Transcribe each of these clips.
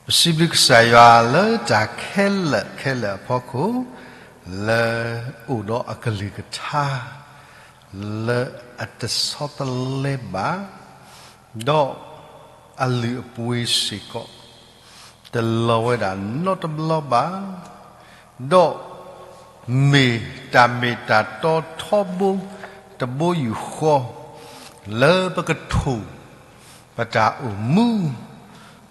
ပစံးဘျုးကစၢ်ယွၤလၢတၢ်ခဲလၢာ်ခဲလၢာ်အဖီခိၣ်, လၢအိၣ်ဒီးအကလုၢ်ကထါ လၢအတဆီတလဲဘၣ်, ဒီးအလုၢ်အပှ့ၤစ့ၢ်ကီး တလီၤဝဲဒၣ်နီတဘျီဘၣ်, ဒီးမ့ၢ်တၢ်မ့ၢ်တၢ်တီထီဘိတဘိယူၢ်ဃီ လၢပကထိၣ် ပတၢ်အိၣ်မူ,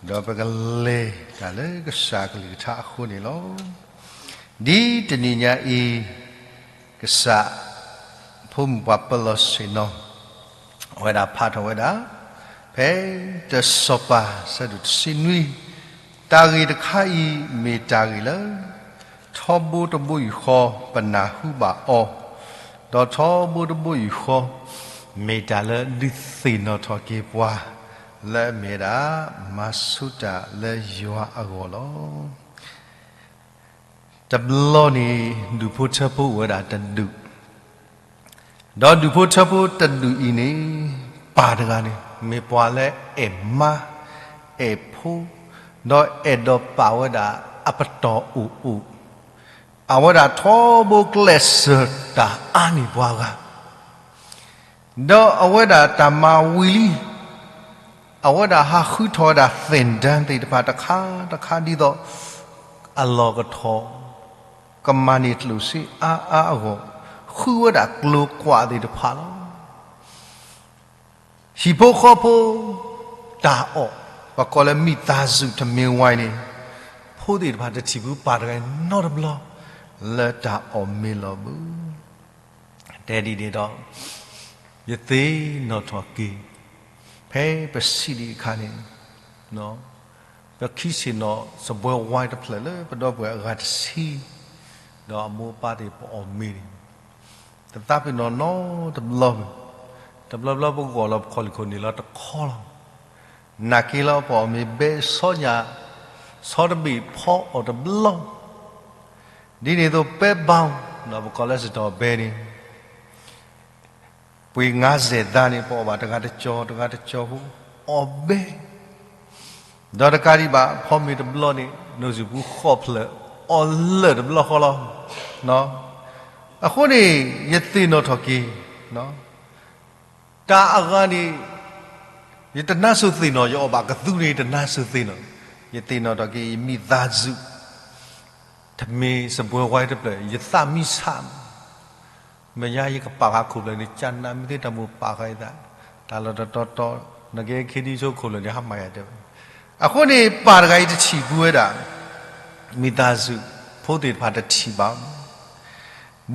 ဒီးပကလဲၤတၢ်လၢကစၢ်ကလုၢ်ကထါအဃိန့ၣ်လီၤ. ဒ်တနံၤညါအံၤ, ကစၢ်ဖိမုၣ်ပှၤပၢၤလီၢ်ဆ့ၣ်နီၤ အဝဲဒၣ်ဖးထီၣ်ဝဲဒၣ် ဖဲတၢစီၤပၤ ဆၢဒိၣ်တဆံနွံ, တၢ်ဂ့ၢ်တခါအံၤမ့ၢ်တၢ်ဂ့ၢ်လၢ ထီဘိတဘိယူၢ်ဃီ ပနၢ်ဟူဘၣ်အီၤ, ဒီးထီဘိတဘိယူၢ်ဃီ မ့ၢ်တၢ်လၢဒုးသ့ၣ်နီၣ်ထီၣ်က့ၤပှၤ လၢအမ့ၢ်ဝဲဒၣ် မၤဆူၣ်တၢ်လၢယွၤအဂီၢ်လီၤ. တဘျီန့ၣ် ဒူၣ်ဖိထၢဖိအိၣ်ဝဲဒၣ်တဒူၣ်, ဒီးဒူၣ်ဖိထၢဖိတဒူၣ်အံၤန့ၣ် ပၢ်တဂၤန့ၣ် မ့ၢ်ပှၤလၢအဲၣ်မါ အဲၣ်ဖိ, ဒီးအဲၣ်ဒိးပာ်ဝဲဒၣ်အပတီၢ်အိၣ်အိၣ်, အဝဲဒၣ်ထီဘိကျဲးစၢးတၢ်အါန့ၢ်ပှၤဂၤ ဒီးအဝဲဒၣ်တၢ်မၤဝံၤလံ, အဝဲဒၣ်ဟးဃုထီၣ်ဝဲဒၣ်သ့ၣ်ဒၢသ့ၣ်တဖၣ်တခါတခါ ဒ်သိးအလီၢ်ကထီၣ် ကမၤန့ၢ်ကျိၣ်စ့အါအါအဂီၢ်, ဃုဝဲဒၣ်ကျိၤကွာ်သ့ၣ်တဖၣ်လီၤ. ဟံၣ်ဖိဃီဖိ တၢ်အီၣ်, ပကိးလၢမိသားစုထမင်းဝိုင်းန့ၣ်, ဖိသ့ၣ်တဖၣ်တထံၣ်ဘၣ်ပၢ်တဂၤအံၤနီတဘျီ လၢတၢ်အီၣ်မ့ၤလီၢ်ဘၣ်. တဲဒ်န့ၣ်ဒီး ယသ့ၣ်နီၣ်ထီၣ်က့ၤ ဖဲပစံးဒံးအခါန့ၣ်, ပခံဆ့ၣ်နီၤစပွဲဝိုင်းတဖျၢၣ်လၢပဒီပုၢ်ဝဲၢ်အဂၤတဆံ, ဒီးအမိၢ်အပၢ်သ့ၣ်ပအီၣ်မ့ၤန့ၣ်, တသးပ့ၤနီၣ်နီတဘျီဘၣ်. တဘျီဘျီပဂီၢ်လီၤ ပခီၣ်လံၣ်ခိၣ်န့ၣ်လီၤတခီလီၤ. နာ်က့လီၤ ပအီၣ်မ့ၤဘဲဆီညၣ် ဆီတဘ့ၣ်ဖီအီၣ်တဘျီ ဒ်န့ၣ်အသိးပဲဘၣ်, ဒီးပကိးလၢစတီၢ်ဘဲန့ၣ်, ပှ့ၤငါးဆယ်သန်းန့ၣ် ပအီၣ်ဘၣ်တဂၤတကၠီၤ တဂၤတကၠီၤဖိ အီၣ်ဘဲ, ဒီးတကးဒံးဘၣ် ဖီမ့ၤတဘျီန့ၣ် နိၣ်စံၣ်ပူၤဃီၣ်ဖျၢၣ် အီၣ်လၢာ်တဘျီဃီလီၤ. အဃိန့ၣ် ယသ့ၣ်နီၣ်ထီၣ်က့ၤ တၢ်အဂၤန့ၣ် ယတနါစိၤသ့ၣ်နီၣ်, ယအီၣ်ဘၣ်ကသူန့ၣ် ယတနါစိၤသ့ၣ်နီၣ်, ယသ့ၣ်နီၣ်ထီၣ်က့ၤ ယမိသားစု ထမင်းစားပွဲဝိုင်းတဖျၢၣ် ယသးမံဆး, မဲာ်ညါယကပာ်ဃာ်ခိၣ်ဖျၢၣ်န့ၣ် ကနၣ်မ့ၢ်သ့တၢ်မိၣ်ပာ်ဃာ်ယသး, တၢ်လီၢ်တတီၤတီၤ, နကဲခ့ဒံဆိခိၣ်ဖျၢၣ်န့ၣ် ဟါမၢ်ယၤတဲဝဲ, အဃိန့ၣ် ပၢ်တဂၤအံၤတထံၣ်ဘၣ်ဝဲဒၣ် မိသားစု ဖိသ့ၣ်တဖၣ်တထံၣ်ဘၣ်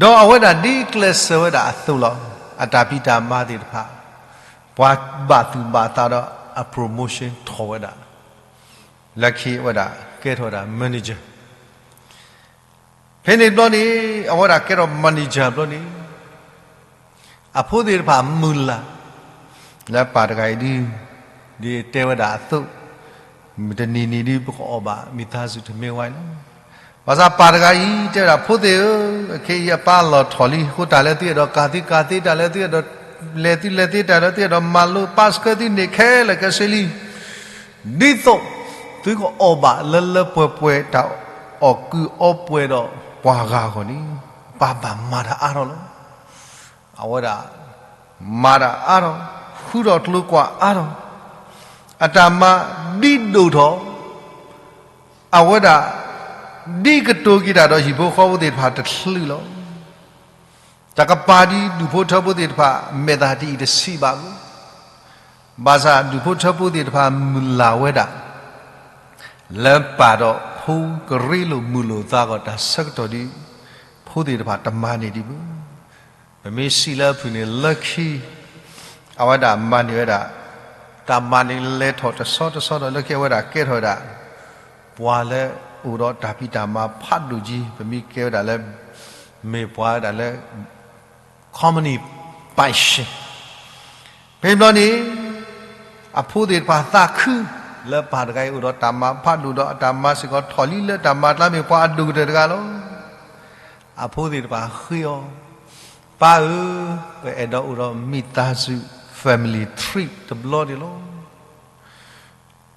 ဒီးအဝဲဒၣ်ဒ်ကျဲးစၢးဝဲဒၣ်အသိးလီၤ. အတၢ်ဖံးတၢ်မၤသ့ၣ်တဖၣ် ပှၤဘၣ်သူၣ်ဘၣ်သးဒီးအ promotion ထီၣ်ဝဲဒၣ်, လၢခံအဝဲဒၣ်ကဲထီၣ်ဝဲဒၣ် manager. ဖဲန့ၣ်ဘျီန့ၣ် အဝဲဒၣ်ကဲထီၣ် manager ဘျီန့ၣ် အဖိသ့ၣ်တဖၣ်မုၢ်လၢ် လၢပၢ်တဂၤအံၤဒ် ဒ်တဲဝဲဒၣ်အသိး, မုၢ်တနံၤနံၤဒ်ပကအီၣ်ဘၣ် မိသားစုထမင်းဝိုင်းလီၤ. ဘၣ်ဆၣ်ပၢ်တဂၤအံၤတဲဝဲဒၣ် ဖိသ့ၣ်ဧၢ, အခဲအံၤအပၢ်လီၢ်ထီၣ်လံ, အဃိတၢ်လၢသုအဲၣ်ဒိးကၤသ့ကၤသ့, တၢ်လၢသုအဲၣ်ဒိးလဲၤသုလဲၤသ့, တၢ်လၢသုအဲၣ်ဒိးမၤလိ ပာ်စၢၤသုန့ၣ်ခဲလၢာ်ခဲဆ့လံ. ဒ်သိးသုကအီၣ်ဘၣ်လၢလၢပှဲၤပှဲၤ တၢ်အီၣ်ကုးအီပှဲၤဒီးပှၤဂၤအဂီၢ်န့ၣ် ပၢ်ဘၣ်မၤတၢ်အါထီၣ်လီၤ. အဝဲဒၣ်မၤတၢ်အါထီၣ်, ဃုထီၣ်ကျိၤကွာ်အါထီၣ်, အတၢ်မၤဒ်ဒိၣ်ထီၣ်, အဝဲဒၣ်ဒ်ကတိၤက့ၤတၢ်ဒီးဟံၣ်ဖိဃီဖိသ့ၣ်တဖၣ်တချုးလီၤ. တၢ်ကပၤဒ်ဒူၣ်ဖိထၢဖိသ့ၣ်တဖၣ် မဲာ်သၣ်တအံၤတဆံးဘၣ်ဘၣ်. ဘၣ်ဆၣ်ဒူၣ်ဖိထၢဖိသ့ၣ်တဖၣ်မုၢ်လၢ်ဝဲဒၣ် လၢပၢ်ဒီးဖိကရ့လိာ်မုာ်လိာ်သးအဂီၢ် တၢ်ဆၢကတီၢ်ဒ် ဖိသ့ၣ်တဖၣ်တမၤန့ၢ်ဒံးဘၣ်. ပမ့ၢ်စံးလၢအဖုၣ်န့ၣ် လၢခံ အဝဲဒၣ်မၤန့ၢ်ဝဲဒၣ် တၢ်မၤန့ၢ်လဲၤထီၣ်တဆီတဆီဒီး လၢခံအဝဲဒၣ်ကဲထီၣ်ဝဲဒၣ် ပှၤလၢအိၣ်ဒီးတၢ်ဖံးတၢ်မၤဖးဒိၣ်က့ၤ, ပမ့ၢ်ကဲဝဲဒၣ်လၢ မ့ၢ်ပှၤဝဲဒၣ်လၢ company ပိုင်ရှင် ဖဲန့ၣ်ဘျီန့ၣ် အဖိသ့ၣ်တဖၣ်သးခု လၢပၢ်တဂၤအံၤအိၣ်ဒီးတၢ်မၤဖးဒိၣ်ဒီး အတၢ်မၤစ့ၢ်ကီးထီၣ်လံလၢတၢ်မၤကျါ မ့ၢ်ပှၤအဒိၣ်ကတၢၢ်တဂၤလီၤ. အဖိသ့ၣ်တဖၣ်ဃ့အီၤ, ပၢ်ဧၢ, ပအဲၣ်ဒိးအိၣ်ဒီးမိသားစု family trip တဘျီန့ၣ်လီၤ.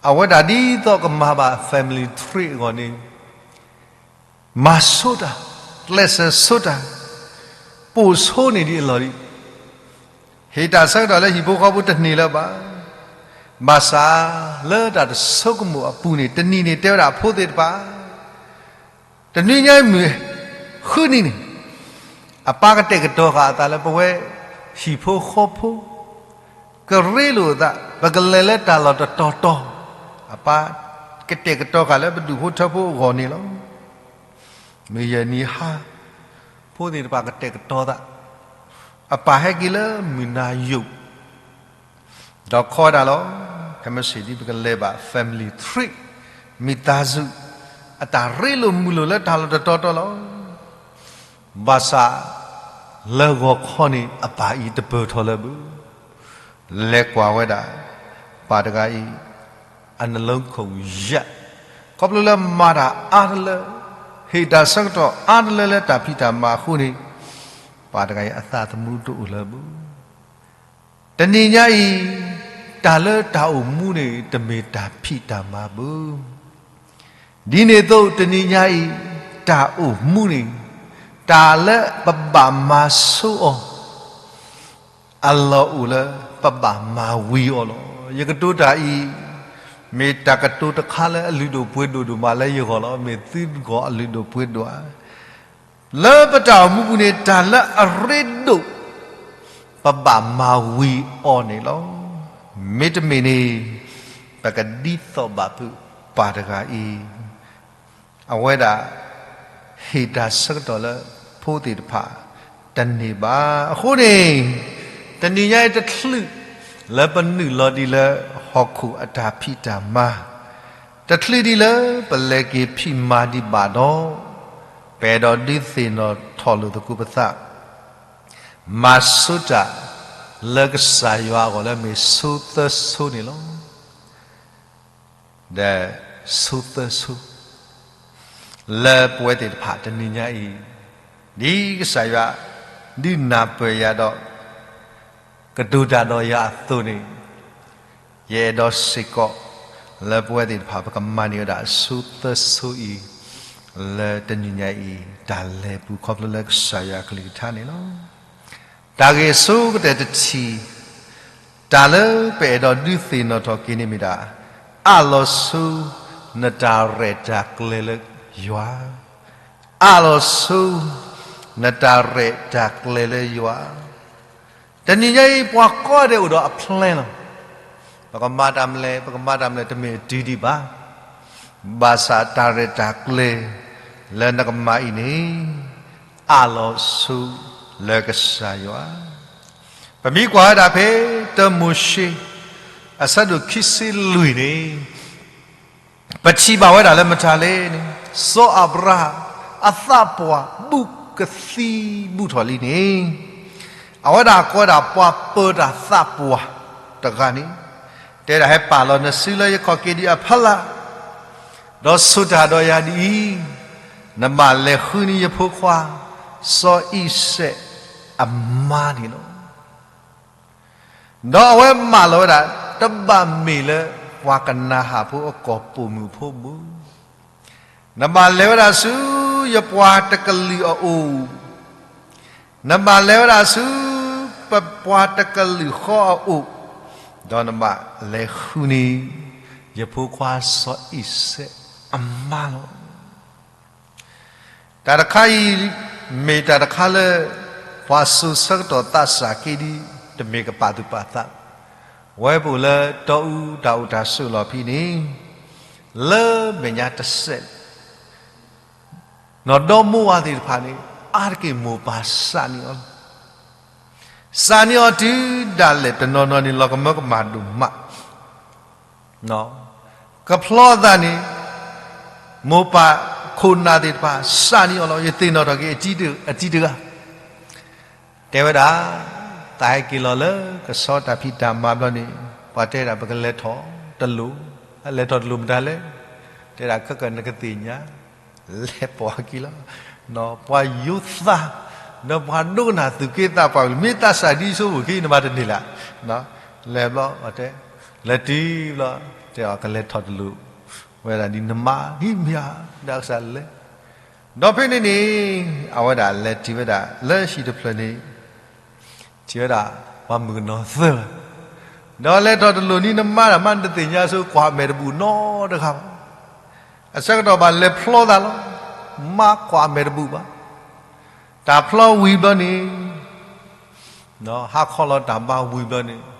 အဝဲဒၣ်ဒ်သိးကမၤဘၣ် family tree အဂီၢ်န့ၣ် မၤဆိတၢ်, ကျဲးစၢးဆိတၢ်, ပိာ်ဆိန့ၢ်ဒံးအလီၢ်လံ. ဟ့ၣ်တၢ်ဆၢကတီၢ်လၢဟံၣ်ဖိဃီဖိတန့ၢ်လၢၤဘၣ်. ဘၣ်ဆၣ်လၢတၢ်တဆိကမိၣ်အပူၤန့ၣ် တနံၤန့ၣ်တဲဝဲဒၣ်အဖိသ့ၣ်တဖၣ် တနွံညါအံၤမုၢ်ဃုနံၤန့ၣ် အပၢ်ကတဲာ်ကတီၤဃာ်အသးလၢပဝဲဟံၣ်ဖိဃီဖိ ကရ့လိာ်အသး ပကလဲၤလၢတၢ်လီၢ်တတီၤတီၤ, အပၢ်ကတဲာ်ကတီၤဃာ်လၢပဒူၣ်ဖိထၢဖိအဂီၢ်န့ၣ်လီၤ. မုၢ်ယဲၢ်နံၤဟါ ဖိသ့ၣ်တဖၣ်ကတဲာ်ကတီၤသး, အပၢ်ဟဲက့ၤလၢမုၢ်နၤယိာ် ဒီးခီဒၣ်လီၤ, ခဲမုၢ်ဆ့ၣ်ဒ်ပကလဲၤဘၣ် family tree မိသားစု အတၢ်ရ့လိာ်မုာ်လိာ်လၢတၢ်လီၢ်တတီၤတီၤလီၤ. ဘၣ်ဆၣ် လၢဂီၤခီန့ၣ် အပၢ်အံၤတပၢၢ်ထီၣ်လၢၤဘၣ်. လဲၤကွၢ်ဝဲဒၣ် ပၢ်တဂၤအံၤ အနလုံးခုန်ယက် ခီဖျိလၢမၤတၢ်အါတလၢ ဟ့ၣ်တၢ်ဆၢကတီၢ်အါတလၢလၢတၢ်ဖံးတၢ်မၤအဃိန့ၣ် ပၢ်တဂၤအံၤအသးသမူတအိၣ်လၢၤဘၣ်. တနံၤညါအံၤ တၢ်လၢတၢ်အိၣ်မူန့ၣ် တမ့ၢ်တၢ်ဖံးတၢ်မၤဘၣ်. ဒ်န့ၣ်အသိးတနံၤညါအံၤ တၢ်အိၣ်မူန့ၣ် တၢ်လၢပဘၣ်မၤဆိအီၤ အလီၢ်အိၣ်လၢပဘၣ်မၤဝံၤအီၤလီၤ. ယကတိၤတၢ်အံၤ မ့ၢ်တၢ်ကတိၤတခါလၢအလုၢ်ဒိၣ်ပှ့ၤဒိၣ်ဒိၣ်မးလၢယဂီၢ်လီၤ. မ့ၢ်သုဂီၢ်အလုၢ်ဒိၣ်ပှ့ၤဒိၣ်ဧါ. လၢပတၢ်အိၣ်မူပူၤန့ၣ် တၢ်လၢအရ့ဒိၣ် ပဘၣ်မၤဝံၤအီၤန့ၣ်လီၤ. မ့တမ့ၢ်န့ၣ် ပကဒ်သိးဘၣ်ဖုးပၢ်တဂၤအံၤ အဝဲဒၣ် ဟ့ၣ်တၢ်ဆၢကတီၢ်လၢဖိသ့ၣ်တဖၣ် တန့ၢ်ဘၣ်. အဃိန့ၣ် တနံၤညါအံၤတချုး လၢပနုာ်လီၤဒံးလၢဟီၣ်ခိၣ်အတၢ်ဖံးတၢ်မၤ တချုးဒံးလၢပလဲၤက့ၤဖံးမၤဒံးဘၣ်ဒီး ပအဲၣ်ဒိးဒုးသ့ၣ်နီၣ်ထီၣ်လိာ်သကိးပသး မၤဆိတၢ်လၢကစၢ်ယွၤအဂီၢ်လၢမ့ၢ်ဆိသၢဆိန့ၣ်လီၤ. ဒီးဆိသၢဆိ လၢပဝဲသ့ၣ်တဖၣ်တနံၤညါအံၤ ဒ်ကစၢ်ယွၤ ဒုးနၢ်ပၢၢ်ယၤဒီး ကတိၤတၢ်ဒီးယၤအသိးန့ၣ် ယအဲၣ်ဒိးစ့ၢ်ကီး လၢပဝဲသ့ၣ်တဖၣ် ပကမၤန့ၢ်ဝဲဒၣ်အဆိသၢဆိအံၤ လၢတနံၤညါအံၤ တၢ်လဲၤပူၤခီဖျိလၢကစၢ်ယွၤအကလုၢ်ကထါန့ၣ်လီၤ. တၢ်ဂ့ၢ်အဆိကတၢၢ်တထံၣ် တၢ်လၢပအဲၣ်ဒိးဒုးသ့ၣ်နီၣ်ထီၣ်က့ၤန့ၣ်မ့ၢ်ဒၣ် အၢၣ်လီၤဆူ နတၢ်ရဲၣ်တၢ်ကျဲၤလၢယွၤ, အၢၣ်လီၤဆူ နတၢ်ရဲၣ်တၢ်ကျဲၤလၢယွၤ. တနံၤညါအံၤ ပှၤကိးဂၤဒဲးအိၣ်ဒီးအ plan လီၤ. ပကမၤတၢ်မနုၤလဲၣ် ပကမၤတၢ်မနုၤလဲၣ် တမ့ၢ်အတုၤဒံးဘၣ်. ဘၣ်ဆၣ်တၢ်ရဲၣ်တၢ်ကျဲၤ လၢနကမၤအံၤန့ၣ် အၢၣ်လီၤဆူ လၢကစၢ်ယွၤ. ပမ့ၢ်ကွၢ်ဝဲဒၣ်ဖဲ တၢမိၤၡ့ အဆၢဒိၣ်ခံဆံလွံၢ်န့ၣ် ပထံၣ်ဘၣ်ဝဲဒၣ်လၢမတၤလဲၣ်န့ၣ် စီၤအၤဘြၤဟၣ် အသးပှၢ်ဘူးကသံဘူးထီၣ်လံန့ၣ် အဝဲဒၣ်ကိးဝဲဒၣ်ပှၤပၢၤတၢ်သးပှၢ်တဂၤန့ၣ် တဲဒၣ်ဟဲပာ်လီၤနစုလၢယခီၣ်က့ၤဒံးအဖီလာ် ဒီးဆိၣ်တၢ်ဒီးယၤဒ်အံၤ, နဘၣ်လဲၤဃုန့ၢ်ယဖိခွါ စီၤအံၤစဲးအမါန့ၣ်လီၤ. ဒီးအဝဲမၢလီၤဝဲဒၣ် တဘၣ်မ့ၢ်လၢပှၤကနၤဧၣ်ဖိအကီၢ်ပိာ်မုၣ်ဖိဘၣ်. နဘၣ်လဲၤဝဲဒၣ်ဆူ ယပှၤတကလုာ်အအိၣ်, နဘၣ်လဲၤဝဲဒၣ်ဆူ ပပှၤတကလုာ်ဃီအအိၣ်, ဒီးနဘၣ်လဲၤဃုန့ၢ် ယဖိခွါစီၤအံၤစဲးအမါလီၤ. တၢ်တခါအံၤ မ့ၢ်တၢ်တခါလၢ ပှၤစိၤဆၢကတီၢ်သးစၢ်က့ၤဒံး တမ့ၢ်ကပာ်သူၣ်ပာ်သး, ဝဲပအိၣ်လၢတီအူတၢ်အိၣ်တၢ်ဆိးလီၢ်ဖဲန့ၣ် လၢမဲာ်ညါတစဲး နီၢ်ဒီမိၢ်ဝၤသ့ၣ်တဖၣ်န့ၣ် အါတက့ၢ်မိၢ်ပၢ်စးန့ၢ်အီၤလီၤ. စးန့ၢ်အီၤတုၤဒၣ်လဲာ်တနီၤနီၤန့ၣ် လီၤကမၢကမၣ်ဒိၣ်မး ကဖျီအသးန့ၣ် မိၢ်ပၢ်ခိၣ်နၢ်သ့ၣ်တဖၣ် စးန့ၢ်အီၤလီၤ. ယသ့ၣ်နီၣ်ထီၣ်က့ၤ အတံၤတဂၤ တဲဝဲဒၣ်, သးဟဲက့ၤလီၤလၢကဆီတၢ်ဖံးတၢ်မၤဘျီန့ၣ် ပှၤတဲဒၣ်ပကလဲၤထီၣ်တလိၣ်, အလဲၤထီၣ်တလိၣ်မတၤလဲၣ်, တဲဒၣ်ခဲကနကသ့ၣ်ညါ လဲၤပိာ်အခံလီၤ. ပှၤယိၤသး ဒီးပှၤဒိကနၣ်သူၣ်က့သးပှၢ်ကလုၢ် မ့ၢ်သးစၢ်ဒ်ဆိပူၤခံ နဘၣ်တန့ၢ်လၢၤ. လဲၤဘျီ တဲ, လဲၤတုၤဘျီ တဲအီၤကလဲၤထီၣ်တလိာ်ဝဲဒၣ်ဒ်နမါဒ်မ့ၢ်ဧါ, ဒီးကစၢ်လဲၤ, ဒီးဖဲန့ၣ်န့ၣ် အဝဲဒၣ်လဲၤတုၤဝဲဒၣ်လၢဟံၣ်တဖျၢၣ်န့ၣ် ထံၣ်ဝဲဒၣ်ပှၤမုၣ်ကနီၤသၢဂၤ, ဒီးလဲၤထီၣ်တလိၣ်န့ၣ် နမါတၢ်မါနတသ့ၣ်ညါဆိကွၢ်မဲာ်တဘူၣ်နီတဂၤဘၣ်. အဆၢကတီၢ်ဘၣ်လဲၤဖျီသးလီၤ. မါကွၢ်မဲာ်တဘူၣ်ဘၣ်. တၢ်ဖျီဝံၤဘျီန့ၣ် ဟးခီလီၤတၢ်ဘါဝံၤဘျီန့ၣ်